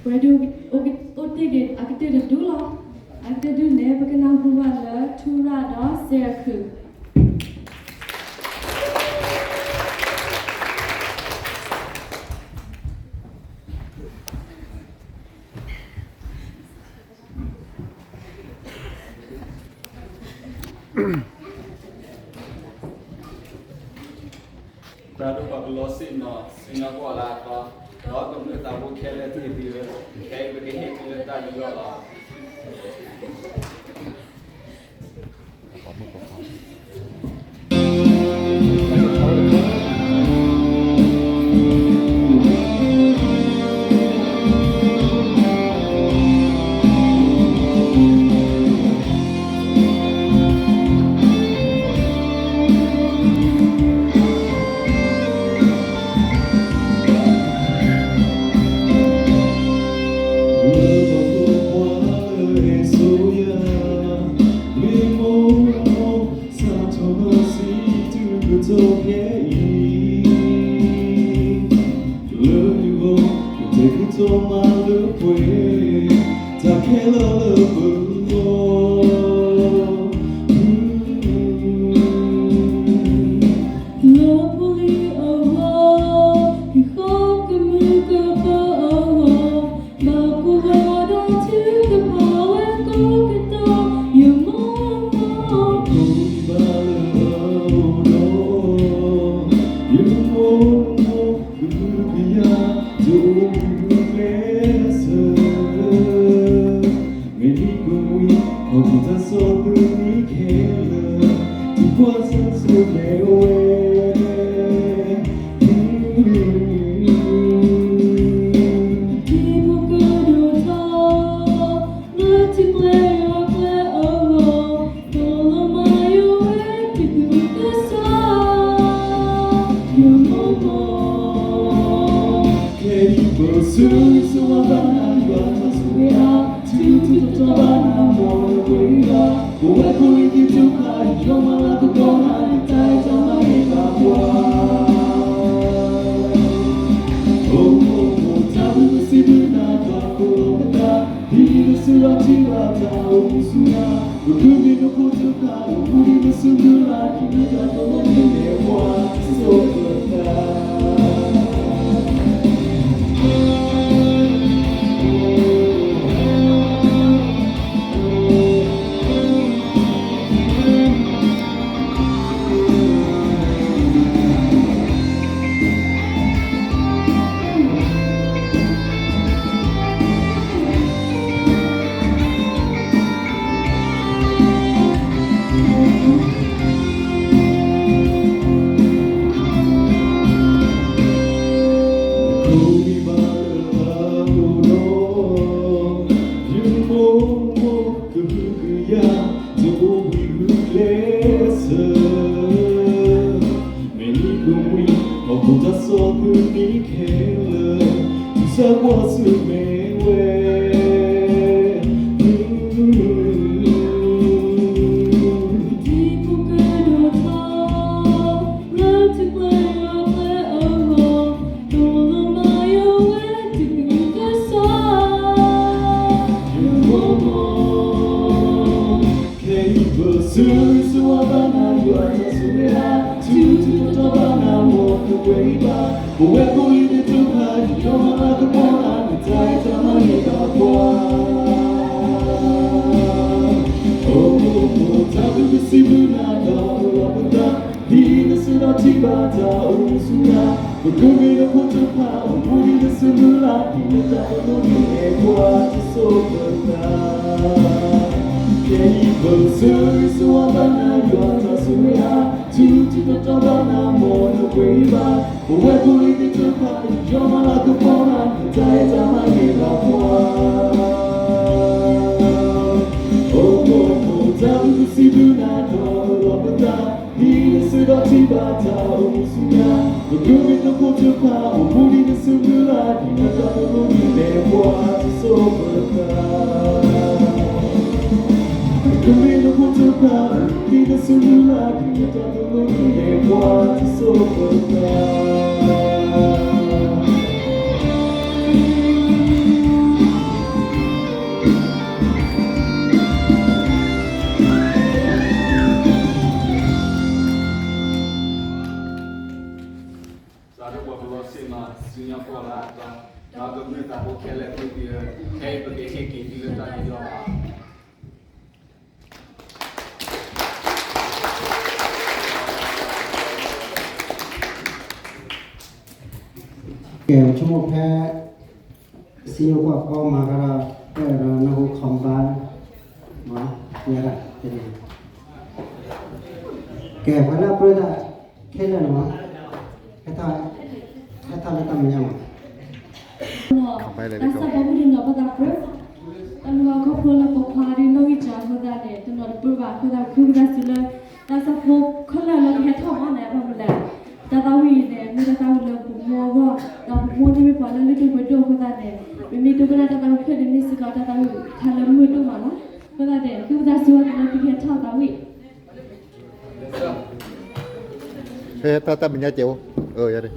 ပဒုးအိၣ်တ့ၢ်က့ၤအကတၢၢ်တဒူၣ်လီၤ. အကတၢၢ်တဒူၣ်န့ၣ် ပကနၢ်ဟူဘၣ်လၢထူရၣ်ဒီးစဲးအခုၣ်. တၢ်ဒိၣ်ပှၤကလီစ့ၢ်နီၤ ဆူညါကွီၢ်လၢအသီ, ဒီးကမျၢၢ်သးဘိခဲလၢာ်သ့ၣ်သုဧၢ, ခဲအံၤပကဟ့ၣ်သုလၢတၢ်ယူးယီၣ်လီၤ. လၢပှၤဖိခွါလၢအစိယၤ, မ့ၢ်မိၢ်မိၢ် စးထီၣ်လၢစံးတုၤကတီၢ်ခဲအံၤ, လၢနဂီၢ် ကတဲာ်ကတီၤမၤလၢပှဲၤ တၢ်ခဲလၢာ်လၢပဂီၢ်. လၢဖိလံၤအဂီၢ်, ကဟီၣ်ကမူးကပၢၤအဂီၢ်, ဘၣ်ကိၢ်ဂီၤဒီးထုကဖၣ်ဝဲကိးကတီၢ်, ယမိၢ်မိၢ် ကိးဘၣ်လၢအအိၣ်ဒီး ယမိၢ်မိၢ် ကဟုကယာ် တအိၣ်မုာ်ကျဲးစၢး, မ့ၢ်နံၤကမှံ ဟီၣ်ခိၣ်တၢ်ဆီၣ်သနံးခဲလၢာ် ဒ်ပှၤစၢၤဆၢမဲာ်ဝဲ ဒ်ဖိကဒိၣ်ထီၣ် လၢထံကျဲယွၤကျဲအဂီၢ်, သိၣ်လိမၤယိာ်ဝဲတကုၤကစၢ်, ယမိၢ်မိၢ် ခဲအံၤပဆၢဂ့ၤဆၢဝါဘၣ်နၤ ယွၤတၢ်ဆိၣ်ဂ့ၤအါ, ထူထူတီတီဘၣ်နၤ မ်နကွဲးဘၣ်, ပဝဲကိးလံသ့ၣ်တဖၣ် ယွၤမၤလၤကပီၤနၤ နတၢ်အဲၣ်တၢ်မၤန့ၢ်ဘၣ်ပှၤ. အိၣ်မိၢ်မိၢ် တၢ်ဘျုးပစံးဘျုးနၤ ပာ်ဖှိၣ်လီၤပသး, ဒ်နစုဒီးထံၣ်ဘၣ်တၢ်အိၣ်မူဆူညါ, ပဃုမုၢ်နဖိတဖၣ် အိၣ်မူဒ်နစုမုၢ်လၢ် ဒ်နတၢ်သိၣ်လိန့ၢ်ပှၤ တစိၢ်ပသး. ခိၣ်နံၤဘၣ်လၢအအိၣ်ဒီး ယမိၢ်မိၢ် ကဟုကယာ် တအိၣ်ဘှံးဂုာ်ကျဲးစၢး, မ့ၢ်နံၤကမှံ ဟီၣ်ခိၣ်တၢ်ဆီၣ်သနံးခဲလၢာ် ဒ်ပှၤစၢၤဆၢမဲာ်ဝဲ ဒ်ဖိကဒိၣ်ထီၣ် လၢထံကျဲယွၤကျဲအဂီၢ်, သိၣ်လိမၤယိာ်ဝဲတကုၤကစၢ်, ယမိၢ်မိၢ် ခဲအံၤပဆၢဂ့ၤဆၢဝါဘၣ်နၤ ယွၤတၢ်ဆိၣ်ဂ့ၤအါ, ထူထူတီတီဘၣ်နၤ မ်နကွဲးဘၣ်, ပဝဲကိးလံသ့ၣ်တဖၣ် ယွၤမၤလၤကပီၤနၤ နတၢ်အဲၣ်တၢ်မၤန့ၢ်ဘၣ်ပှၤ. အိၣ်မိၢ်မိၢ် တၢ်ဘျုးပစံးဘျုးနၤ ပာ်ဖှိၣ်လီၤပသး, ဒ်နစုဒီးထံၣ်ဘၣ်တၢ်အိၣ်မူဆူညါ, ပဃုမုၢ်နဖိတဖၣ် အိၣ်မူဒ်နစုမုၢ်လၢ် ဒ်နတၢ်သိၣ်လိန့ၢ်ပှၤ တစိၢ်ပသး. ခဲအံၤပဆၢဂ့ၤဆၢဝါဘၣ်နၤ ယွၤတၢ်ဆိၣ်ဂ့ၤအါ, ထူထူတီတီဘၣ်နၤ မ်နကွဲးဘၣ်, ပဝဲကိးလံသ့ၣ်တဖၣ် ယွၤမၤလၤကပီၤနၤ နတၢ်အဲၣ်တၢ်မၤန့ၢ်ဘၣ်ပှၤ. အိၣ်မိၢ်မိၢ် တၢ်ဘျုးပစံးဘျုးနၤ ပာ်ဖှိၣ်လီၤပသး, ဒ်နစုဒီးထံၣ်ဘၣ်တၢ်အိၣ်မူဆူညါ, ပဃုမုၢ်နဖိတဖၣ် အိၣ်မူဒ်နစုမုၢ်လၢ် ဒ်နတၢ်သိၣ်လိန့ၢ်ပှၤ တစိၢ်ပသး. ပဃုမုၢ်နဖိတဖၣ် အိၣ်မူဒ်နစုမုၢ်လၢ် ဒ်နတၢ်သိၣ်လိန့ၢ်ပှၤ တစိၢ်ပသး. ခဲလၢာ်သုး ခဲအံၤပကဟ့ၣ်က့ၤသုလၢတၢ်ယူးယီၣ်လီၤ. ကဲ ပဆိကမိၣ်ဖဲ စံယိၤကွၢ်ဖီမၤကဒီး ပအဲၣ်ဒိးနၢ်ဟူ combine မး ယဲဒၣ်တနံၤ ကဲ ပှၤလၢအပြၢတၢ်ခဲလၢာ်န့ၣ်မး ဟဲထီၣ် ဟဲထီၣ်လၢတၢ်မဲာ်ညါမး တၢ်ဆၢဖိမုၢ်တနီၤပသးပှၢ် တၢ်မုၢ်ဂီၤခီဖျိလၢပိာ်ခွါဒ်နီၣ်ဂံၢ်စၢ်အဃိသတးန့ၣ် တနီၤတပၢၢ်ဘၣ်အဃိသတး ဃုပသးစူၤလၢ တၢ်ဆၢဖိခဲလၢာ်လၢကဟဲထီၣ်မးန့ၣ် ဘၣ်မနုၤလဲၣ် တၢ်သးဝံၣ်အံၤန့ၣ် မ့ၢ်တၢ်သးဝံၣ်လၢပမိၢ်အဂီၢ် ဒီးပမိၢ်န့ၣ်မ့ၢ်ပှၤလၢလုၢ်ဒိၣ်ပှ့ၤဒိၣ်အဃိသတးန့ၣ် ပမ့ၢ်ဒိကနၣ်တၢ်သးဝံၣ်ဖျၢၣ်န့ၣ် မ့ၢ်စ့ၢ်ကီးတၢ်သးဝံၣ်တခါလၢမုာ်ဒိၣ်မးလီၤ. အဃိသတးန့ၣ် ဃုပသးစူၤလၢသုကဟဲထီၣ်သးဝံၣ် ဖဲတၢ်တၢ်မဲာ်ညါကဲးအိၣ် အၢ ယၤဒၣ်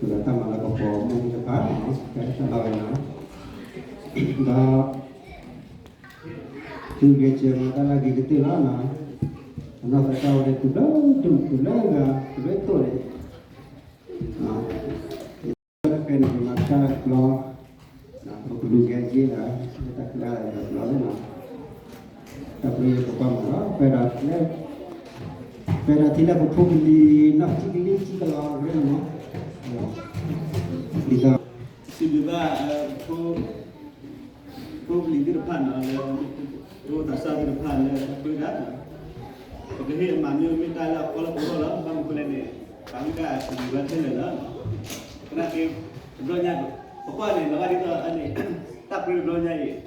ဒီးတၢ်မၤလၢပပိာ်မုၣ်တဖၣ်, ကဲတၢ်လီၤဝဲနီၤ, ဒီး သုဂဲၤစၢၤမၤတၢ်လၢအဂ့ၤကတၢၢ်လီၤနီၤ, အနီၢ်သတးဝဲန့ၣ် တုၤလၢဒူၣ်တုၤလၢဂၤ တုၤလၢတိၢ်န့ၣ် ဖဲန့ၣ် ပမၤတၢ်ဘျီ, ပကလူၤကဲက့ၤလၢ တၢ်ကလၢ်လၢဘျီန့ၣ်လီၤ, တၢ်ဘျီယကကွၢ်မၤလီၤ, ပဒီး ပဒီးထံလၢပဖိပလံၤ နီၢ်ထံကလံၤထံကလီၤရ့ၣ်မး, ဒ်သိး စံးဘျုးဘၣ် ဖိ ဖိပလံၤသ့ၣ်တဖၣ်နီၤ လၢ ဖိသးစၢ်သ့ၣ်တဖၣ်လၢအဃုဒၣ်, ပကဟ့ၣ်အမၤမ့ၢ်မ့ၢ်တၢ်လၢအကီလၢပဂီၢ်လီၤ, ဘၣ်မနုၤအဃိလဲၣ်န့ၣ် ပာ်ဝံၣ်တၢ်စံးဘျုးဘၣ်ခဲလၢာ်လီၤ. သနာ်က့ တဘျီညါ ပကွၢ်န့ၣ် လီၤဂာ်ဒ်သိးန့ၣ် တၢ်ပြံတဘျီညါအံၤ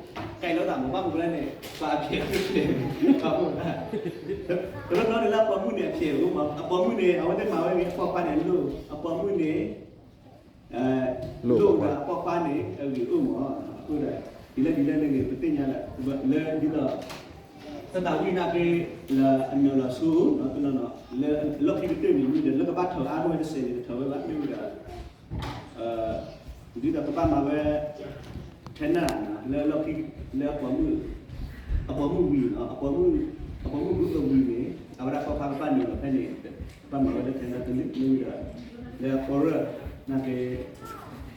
ကဲလီၤသးမး ဘၣ်မနုၤအဃိလဲၣ်န့ၣ် ပှၤအဖျဲး ပှၤဖျဲး တဘျီဘျီန့ၣ်လၢအပိာ်မုၣ်န့ၣ်အဖျဲးအိၣ်မး, အပိာ်မုၣ်န့ၣ် အဝဲသ့ၣ်မၤဝဲန့ၣ် အပိာ်ခွါန့ၣ်လိၣ်, အပိာ်မုၣ်န့ၣ် လိၣ်ဒီးအပိာ်ခွါန့ၣ် အဂ့ၤအိၣ်မး, အဃိဒီး ဒ်လဲၣ်ဒ်လဲၣ်န့ၣ်ဂ့ၤ ပသ့ၣ်ညါလၢ လၢဒ်သိး သတးဝံၣ်နာ်က့ လၢအနၢၤလီၤဆူ လၢလီၢ်ခံကတၢၢ်န့ၣ် မ့ၢ်ဒီးလၢကဘၣ်ထၢအါထီၣ်ဝဲတစဲးန့ၣ် ကထၢဝဲဘၣ်မ့ၢ်ဝံၤဒီး ဒ်သိးကဘၣ်မၤဝဲ ထဲနၢ် လၢလီၢ်ခံ လၢအပိာ်မုၣ် အပိာ်မုၣ်ဝံၤနီၤ အပိာ်မုၣ် အပိာ်မုၣ်ဘုအဝံၤန့ၣ် အဝဲဒၣ်ပိာ်ခွါကဘၣ်နုာ်လီၤဖဲန့ၣ် ကဘၣ်မၤဝဲလၢထဲနၢ်တန့ၢ်မ့ၢ်ဝံၤဒီး လၢအကီရၢၢ်နာ်က့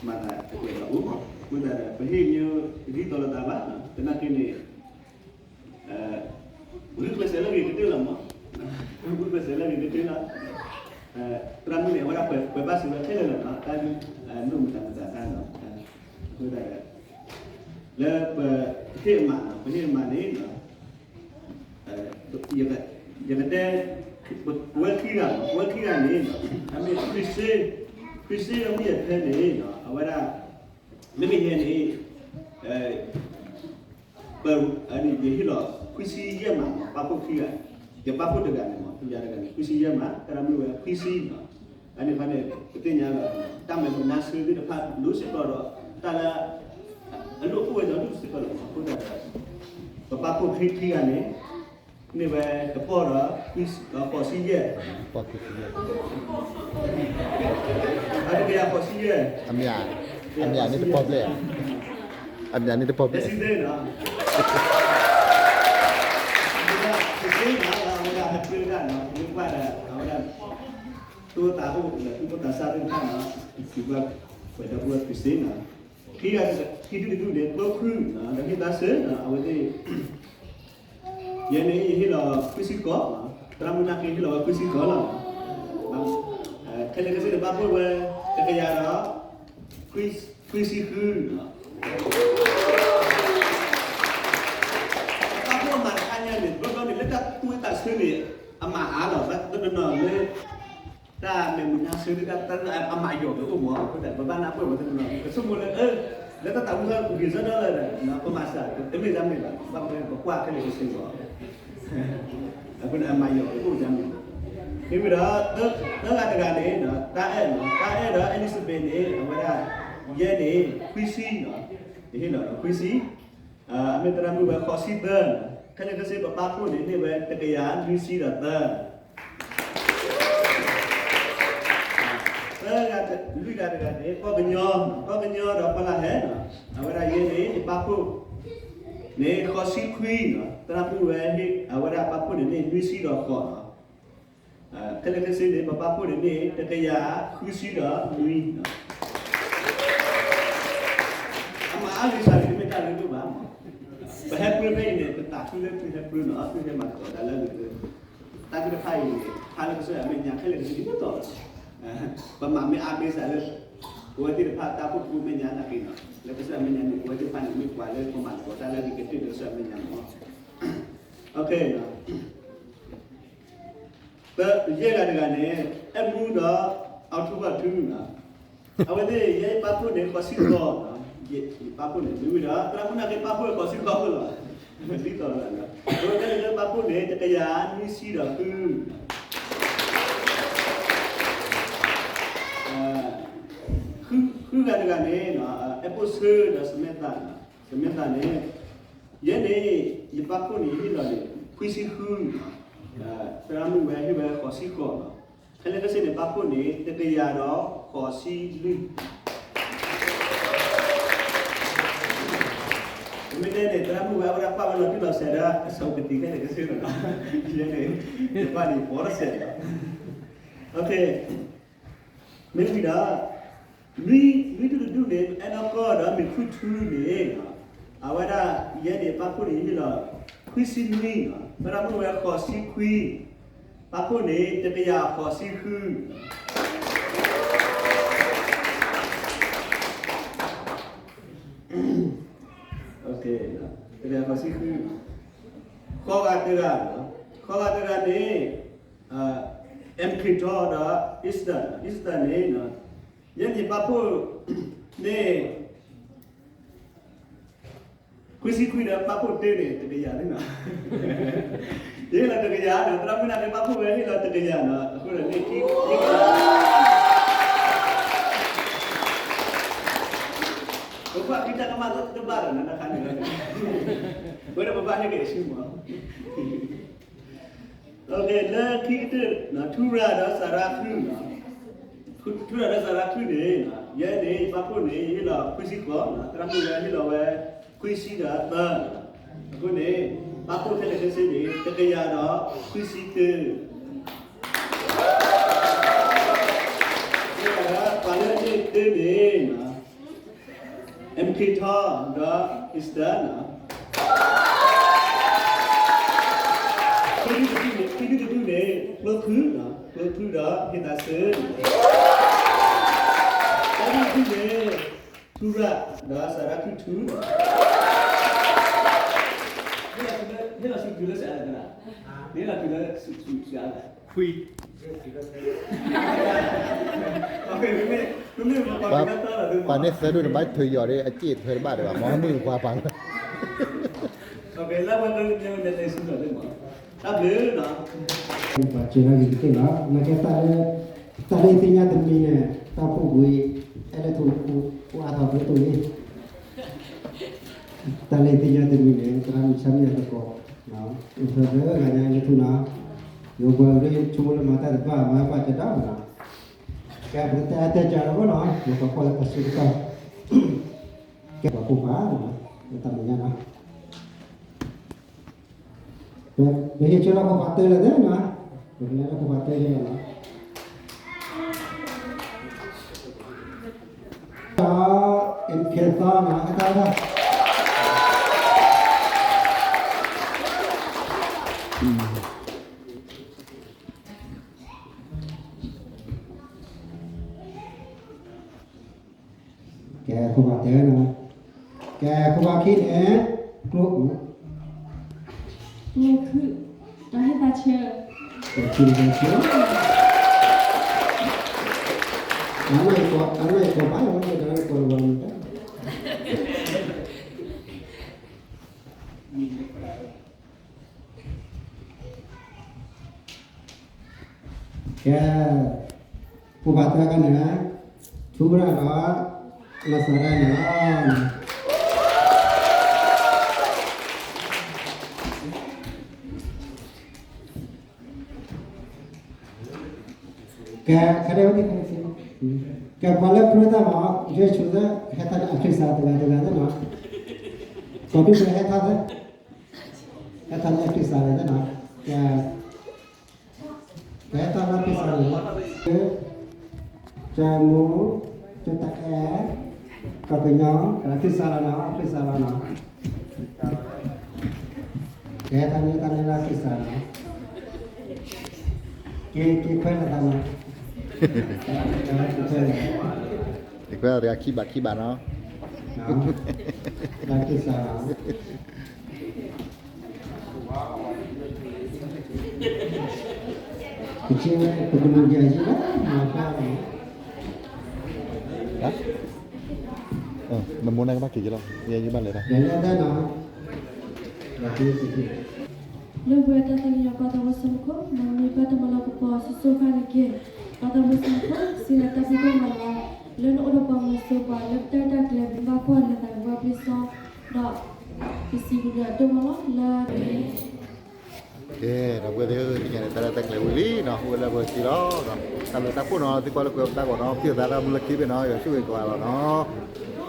မၤသးတကဲးဒီးအိၣ်မး အဃိသတးဒီး ပဟ့ၣ်မ့ၢ်ဂံၢ်သိးလိာ်သးဘၣ် သနာ်က့န့ၣ် ဂုာ်ကျဲးစၢးလၢအဂ့ၤကတၢၢ်လီၤမး, ဂုာ်ကျဲးစၢးလၢအဂ့ၤကတၢၢ်လီၤ, သရၣ်မုၣ်န့ၣ် အဝဲဒၣ်ပှဲၤဘၣ်စံးဝဲခဲလၢာ်လီၤနီၤ, တၢ်ဒ် ဒိၣ်မုာ်သးမုာ်သးတၢ်နီၤ, အဃိသတးဒီး လၢပဟ့ၣ်အမးနီၤ ပဟ့ၣ်အမးန့ၣ် ယကတဲ ပဝဲခံဂၤ ပဝဲခံဂၤန့ၣ် အမ့ၢ် ခွံဆံ ခွံဆံအမုၢ်ယဲၢ်ဖဲန့ၣ် အဝဲဒၣ် မ့မ့ၢ်ယဲန့ၣ် ပ ယဟ့ၣ်လီၤ ခွံဆံယဲၢ်မး ပၢ်ဖိခံဂၤ ယပၢ်ဖိတဂၤန့ၣ်မး ခံဂၤတဂၤန့ၣ် ခွံဆံယဲၢ်မး သရၣ်မုၣ်ဝဲခွံဆံနီၤ, အန့ၣ်ခီန့ၣ် ပသ့ၣ်ညါလီၤ တၢ်မဲာ်မုာ်နါဆၢသ့ၣ်တဖၣ် ဒိၣ်စ့ၢ်ကီးဒီး တၢ်လၢ အလိၣ်အိၣ်ဝဲဒီးဒိၣ်စ့ၢ်ကီးလီၤ အဃိသတးဒီး ပပၢ်ဖိခံဂၤန့ၣ် မ့ၢ်ဝဲတပီၢ်ဒီး ဃိးဆံယဲၢ် အတကယၤဃိးဆံယဲၢ် အမ့ၢ်န့ၣ်တပီၢ်ဘျဲၣ် အမ့ၢ်န့ၣ်တပီၢ်ဘျဲၣ် အဝဲဒၣ် ဟဲပၢဒၣ်နီၤ မ့ၢ်ကွၢ်ဒီး အဝဲဒၣ် သူၣ်အိၣ်သးအိၣ် သူၣ်အိၣ်သးဆၢသ့ၣ်တဖၣ်နီၤ စံးဘျုးပှဲၤဒီပုၢ်ဝဲၢ်ခွံဆံနီၤ ခံဂၤ ခံဒုတဒုန့ၣ် ကျိချံ ဒီးဟံၣ်သးစၢ်နီၤ အဝဲသ့ၣ် ယဲန့ၣ် ယဟ့ၣ်လီၤခွံဆံဃိး, သရၣ်မုၣ်နာ်က့ဟ့ၣ်လီၤဝဲခွံဆံဃိးလီၤ. ခဲလၢာ်ခဲဆ့န့ၣ် ပၢ်ဖိဝဲ တကယၤဒီး ခွံဆံဃု, ပၢ်ဖိအမၤတခါညါန့ၣ် ဘျီဘျီန့ၣ် လၢတၢ်သူၣ်ဝံၣ်သးဆၢန့ၣ် အမၤအါလီၤ ဘၣ်တနီၤနီၤလၢ တၢ်မဲာ်မုာ်နါဆၢ တၢ်အမၤယီၤကအိၣ်မး အဃိသတး ပဘၣ်နၢ်ပၢၢ်ဝဲတနီၤနီၤ ပဆိကမိၣ်လၢ လၢတၢ်သးဝံၣ်ဂ့ၤဆၢထၢၣ်လၢ ပမၤစၢ် တမ့ၢ်ဒ်မ့ၢ်ဘၣ် ဘၣ်မနုၤပကွၢ်ခဲလၢာ်ခဲဆ့လီၤ အဃိန့ၣ် အမၤယီၤကအိၣ်ဒ်မ့ၢ် မ့ၢ်ဝံၤဒီး သၢဂၤတဂၤန့ၣ် တၢ်အဲၣ်နီၤ တၢ်အဲၣ်ဒီး Elizabeth န့ၣ် အဝဲဒၣ် ယဲန့ၣ် ခွံဆံနီၤ ယဟ့ၣ်လီၤဒီးခွံဆံ အမ့ၢ်သရၣ်မုၣ်ဝဲဃိးဆံသၢ, ခဲလၢာ်ခဲဆ့ပပၢ်ဖိန့ၣ် မ့ၢ်ဝဲတကယၤနွံဆံဒီးသၢ, သၢဂၤလွံၢ်ဂၤတဂၤန့ၣ် ကီၢ်ကညီ, ကီၢ်ကညီဒီးဖီလာ်ဟဲနီၤ, အဝဲဒၣ်ယဲန့ၣ် ယပၢ်ဖိန့ၣ် ဃိးဆံခွံနီၤ, သရၣ်မုၣ်ဝဲ အဝဲဒၣ်ပၢ်ဖိန့ၣ်မ့ၢ်နွံဆံဒီးဃိးနီၤ ခဲလၢာ်ခဲဆ့န့ၣ် ပပၢ်ဖိန့ၣ်မ့ၢ် တကယၤဃုဆံဒီးနွံနီၤ, အမၤအါဂ့ၤစှၤန့ၣ် တမ့ၢ်တၢ်လၢဒိၣ်ဘၣ်, ပဟဲပြၢဖဲအံၤန့ၣ် ပသးခုလၢသုဟဲပြၢနီၤ, သုဟဲမၤသကိးတၢ်လၢအဂ့ၤ, တၢ်သ့ၣ်တဖၣ်အံၤန့ၣ် ဖးလၢကစၢ်ယွၤမဲာ်ညါခဲလၢာ်ခဲဆ့ဒ်သိးလီၤ, ပမၤမ့ၢ်အါမ့ၢ်စှၤလၢ ပဝဲသ့ၣ်တဖၣ်တၢ်အိၣ်ဖှိၣ်မဲာ်ညါနာ်က့နီၤ, လၢကစၢ်ယွၤမဲာ်ညါန့ၣ် ပဝဲသ့ၣ်တဖၣ်န့ၣ် မ့ၢ်ပှၤလၢပမၤသကိးတၢ်လၢအဂ့ၤကတၢၢ်လၢကစၢ်ယွၤမဲာ်ညါမး, ယဲၢ်ဂၤတဂၤန့ၣ် အဲၣ်မူဒီး October ထူနီၤ, အဝဲသ့ၣ် ယဲပၢ်ဖိန့ၣ် ဃိးဆံဃိး, ယပၢ်ဖိန့ၣ် မ့ၢ်ဝံၤဒီး သရၣ်မုၣ်နာ်က့ပၢ်ဖိဃိးဆံဃိးဖိလီၤ, ဒ်သိးလီၤ, အဝဲသ့ၣ်လၢပၢ်ဖိန့ၣ် တကယၤနွံဆံဒီးဃု ဃုဂၤတဂၤန့ၣ် အဲၣ်ဖိဆၢဒီး Samantha, Samantha န့ၣ် ယဲန့ၣ် ယပၢ်ဖိန့ၣ် ယဟ့ၣ်လီၤန့ၣ် ခွံဆံဃု, သရၣ်မုၣ်ဝဲဟ့ၣ်ဝဲဃိးဆံဃိးနီၤ, ခဲလၢာ်ခဲဆ့န့ၣ် ပၢ်ဖိန့ၣ် တကယၤဒီး ဃိးဆံလွံၢ်, မ့ၢ်တဲန့ၣ် သရၣ်မုၣ်ဝဲအဝဲဒၣ်ပာ်ဝဲလီၤတံၢ်လီၤဆဲးဒီး အဆၢကတံၤခဲလၢာ်ကဆ့လီၤ, ယဲန့ၣ် ယပာ်န့ၣ် ပီတဆဲးလီၤ. မ့ၢ်ဝံၤဒီး နွံ နွံဒူၣ်တဒူၣ်န့ၣ် အဲနီၢ်ကီၢ်ဒီးမ့ၢ်ခွံထူန့ၣ် အဝဲဒၣ် ယဲန့ၣ် ပာ်ဖှိၣ်န့ၣ် ဟ့ၣ်လီၤ ခွံဆံနွံ, သရၣ်မုၣ်ဝဲဃိးဆံခွံ, ပာ်ဖှိၣ်န့ၣ် တကယၤဃိးဆံဃု. တကယၤဃိးဆံဃု, ဃိးဂၤတဂၤ, ဃိးဂၤတဂၤန့ၣ် အဲၣ်ခ့ထီဒီး အံစတၢ်, အံစတၢ်န့ၣ် ယဲန့ၣ်ပာ်ဖှိၣ်န့ၣ် ခွံဆံခွံဒီးပာ်ဖှိၣ်တ့ၢ်န့ၣ် တကယၤန့ၣ်နီၤ, ယဟ့ၣ်လီၤတကယၤနီၤ, သရၣ်မုၣ်နာ်က့ပာ်ဖှိၣ်ဝဲဟ့ၣ်လီၤတကယၤနီၤ, အဃိဒီးန့ၣ်ခံ, ပဘၣ်ခံတၢ်ကမၣ်လၢတဘၣ်ဒီးနီၤ တခါန့ၣ်လီၤ, ဝဲဒီးပဘၣ်ဟ့ၣ်က့ၤအစုမး လၢခံကတၢၢ် ထူရၤဒီးစၤရါခုၣ်, ထူရၤဒီးစၤရါခုၣ်န့ၣ် ယဲန့ၣ် ပာ်ဖှိၣ်န့ၣ် ဟ့ၣ်လီၤခွံဆံဃိး, သရၣ်မုၣ်ဝဲဟ့ၣ်လီၤဝဲ ခွံဆံဒီးသၢ, အဃိန့ၣ် ပာ်ဖှိၣ်ခဲလၢာ်ခဲဆ့န့ၣ် တကယၤဒီးခွံဆံတၢ, ဒီးပှၤလၢအန့ၢ်တၢ်န့ၣ် အဲၣ်ခ့ထီဒီး အံစတၢ်နီၤ, ခံဒူၣ်တဒူၣ်န့ၣ် ခံဒူၣ်တဒူၣ်န့ၣ် ကျိချံနီၤ, ကျိချံဒီးဟ့ၣ်သးစၢၤ, သၢဒူၣ်တဒူၣ်န့ၣ် ထူရၤဒီးစၤရါခုၣ်ထူ, ဟ့ၣ်လီၤစုတုၤလၢစးလဲၣ်, ဟ့ၣ်လီၤတုၤလၢစးလဲၣ်, ခွံ ပှၤန့ၣ်သၢဒိၣ်တဘၣ်ထုးယီၤဒီး အစ့ၣ်ထွဲတဘၣ်ဒီးဘၣ် မ့ၢ်မုၢ်ပှၤပာ်လီၤ, တၢ်ဘျုး, ပှၤစၢၤလၢဂ့ၤကတ့ၢ်လီၤ, နာ်က့တၢ်လၢ တၢ်လၢယသ့ၣ်ညါတမံၤန့ၣ် တၢ်အိၣ်ဖှိၣ်ဝံၤ အဲၣ်လၢထူ အိၣ်အါထီၣ်ဖဲတအိၣ်လံ, တၢ်လၢယသ့ၣ်ညါတမံၤန့ၣ် သရၣ်မုၣ်ဆါမံၣ်အသကိး အိၣ်ဖဲလၢဂၤညါလၢထူနီၤ, ယိၤပှၤရ့ၣ်ဆိကမိၣ်လၢမၤတၢ်တဘၣ် မၤပှၤကဒီးနီၤ, ကဲပကတဲအတဲကၢၤလီၤဘၣ်နီၤ, ယကကွၢ်လၢတၢ်စုကတၢၢ်, ကဲပှၤဖိခွါ, လၢတၢ်မဲာ်ညါနီၤ, ပဟ့ၣ်ဆၢလၢဖိခွါတၢလၢာ်သ့နီၤ, ပကလဲၤလၢဖိခွါတၢလၢာ်နီၤ, ဒီး အ့ၣ်ခ့သီနီၤ ဟဲတၢ်ဝဲဒၣ် ကဲ ဖိခွါတၢနီၤ, ကဲ ဖိခွါခံန့ၣ် ကျိ ကျိခုၣ်, ဒီးဟ့ၣ်သးဆၢ, ကျိခုၣ်ဒီးဟ့ၣ်သးဆၢ, အဝဲကိး အဝဲကိးဘၣ် အဝဲကိး အဝဲကိး ကဲ, ဖိခွါတၢခါန့ၣ်, ထူရၤဒီး လၢစၤရါန့ၣ်လီၤ. ကဲ, ခါဒဲးဝဲန့ၣ်, ကဲ ပှၤလၢပျၢၤတၢ်မး ယဲၢ်ဆူၣ်သၢ ဟဲထီၣ်လၢအချံစးတဂၤတဂၤသ့နီၤ, ကီၢ်ဒူၣ်ဟဲထီၣ်သၢ, ဟဲထီၣ်လၢအချံစးတဂၤသ့နီၤ, ကဲ ကဲ တၢ်လၢအချံစးန့ၣ်, ကၠမူ, ကၠတအဲၣ်, ကီၢ်ကညီ, ကဲ အချံစးလီၤနီၤ, အချံစးလီၤနီၤ, ကဲ တၢ်န့ၣ် တၢ်န့ၣ်လၢအချံစးနီၤ, ကဲ ကဲခွဲးလီၤသးနီၤ, ကဲခွဲးလီၤ, ကဲခွဲးလီၤ ခံဘး ခံဘးနီၤ, လၢအချံစးနီၤ ပကလူၤယၤယံၤလီၤ, နမိၢ်န့ၣ်ကဘၣ်က့ၤယလီၤ, ယဲယဘၣ်လဲၤတၢ်, လၢပဝဲတၢ်သးကညီၤ ပှၤသးဝံၣ်စၢဖှိၣ်, မ်မ့ၢ်ဘၣ်တၢ်မၤလၤကပီၤ စိၤစိၤဃၣ်ဃၣ်န့ၣ်က့ၤ, ပှၤသးဝံၣ်စၢဖှိၣ် စံးလၢတၢ်ဖံးတၢ်မၤလီၤ, လၢနအိၣ်ဒီးပှၤမၤစၢၤပှၤ လၢပတၢ်အဲၣ်တၢ်ကျဲၤ ပဘၣ်ကွၢ်လၢသးကဝီၤပျ့စီ, ဒီး ပစံးဘျုးနၤဒိၣ်မးလီၤ လၢ ကဲ ဒီပုၢ်ဝဲၢ်သ့ၣ်ဧၢ, တနံၤညါန့ၣ် တၢ်ရဲၣ်တၢ်ကျဲၤဝံၤလံနီၤ, အိၣ်ဝဲလၢအပှဲၤခံလီၤ. တၢ်ဘျုးတၢ်ဖှိၣ်နီၤ သုကွၢ်လၢကွဲးပတၢ်ဂီၤနီၤ, ဖံသးတၢ်မူလၢခံဘ့ၣ်နီၤ, ယွၤဆိၣ်ဂ့ၤကိးဂၤလီၤနီၤ.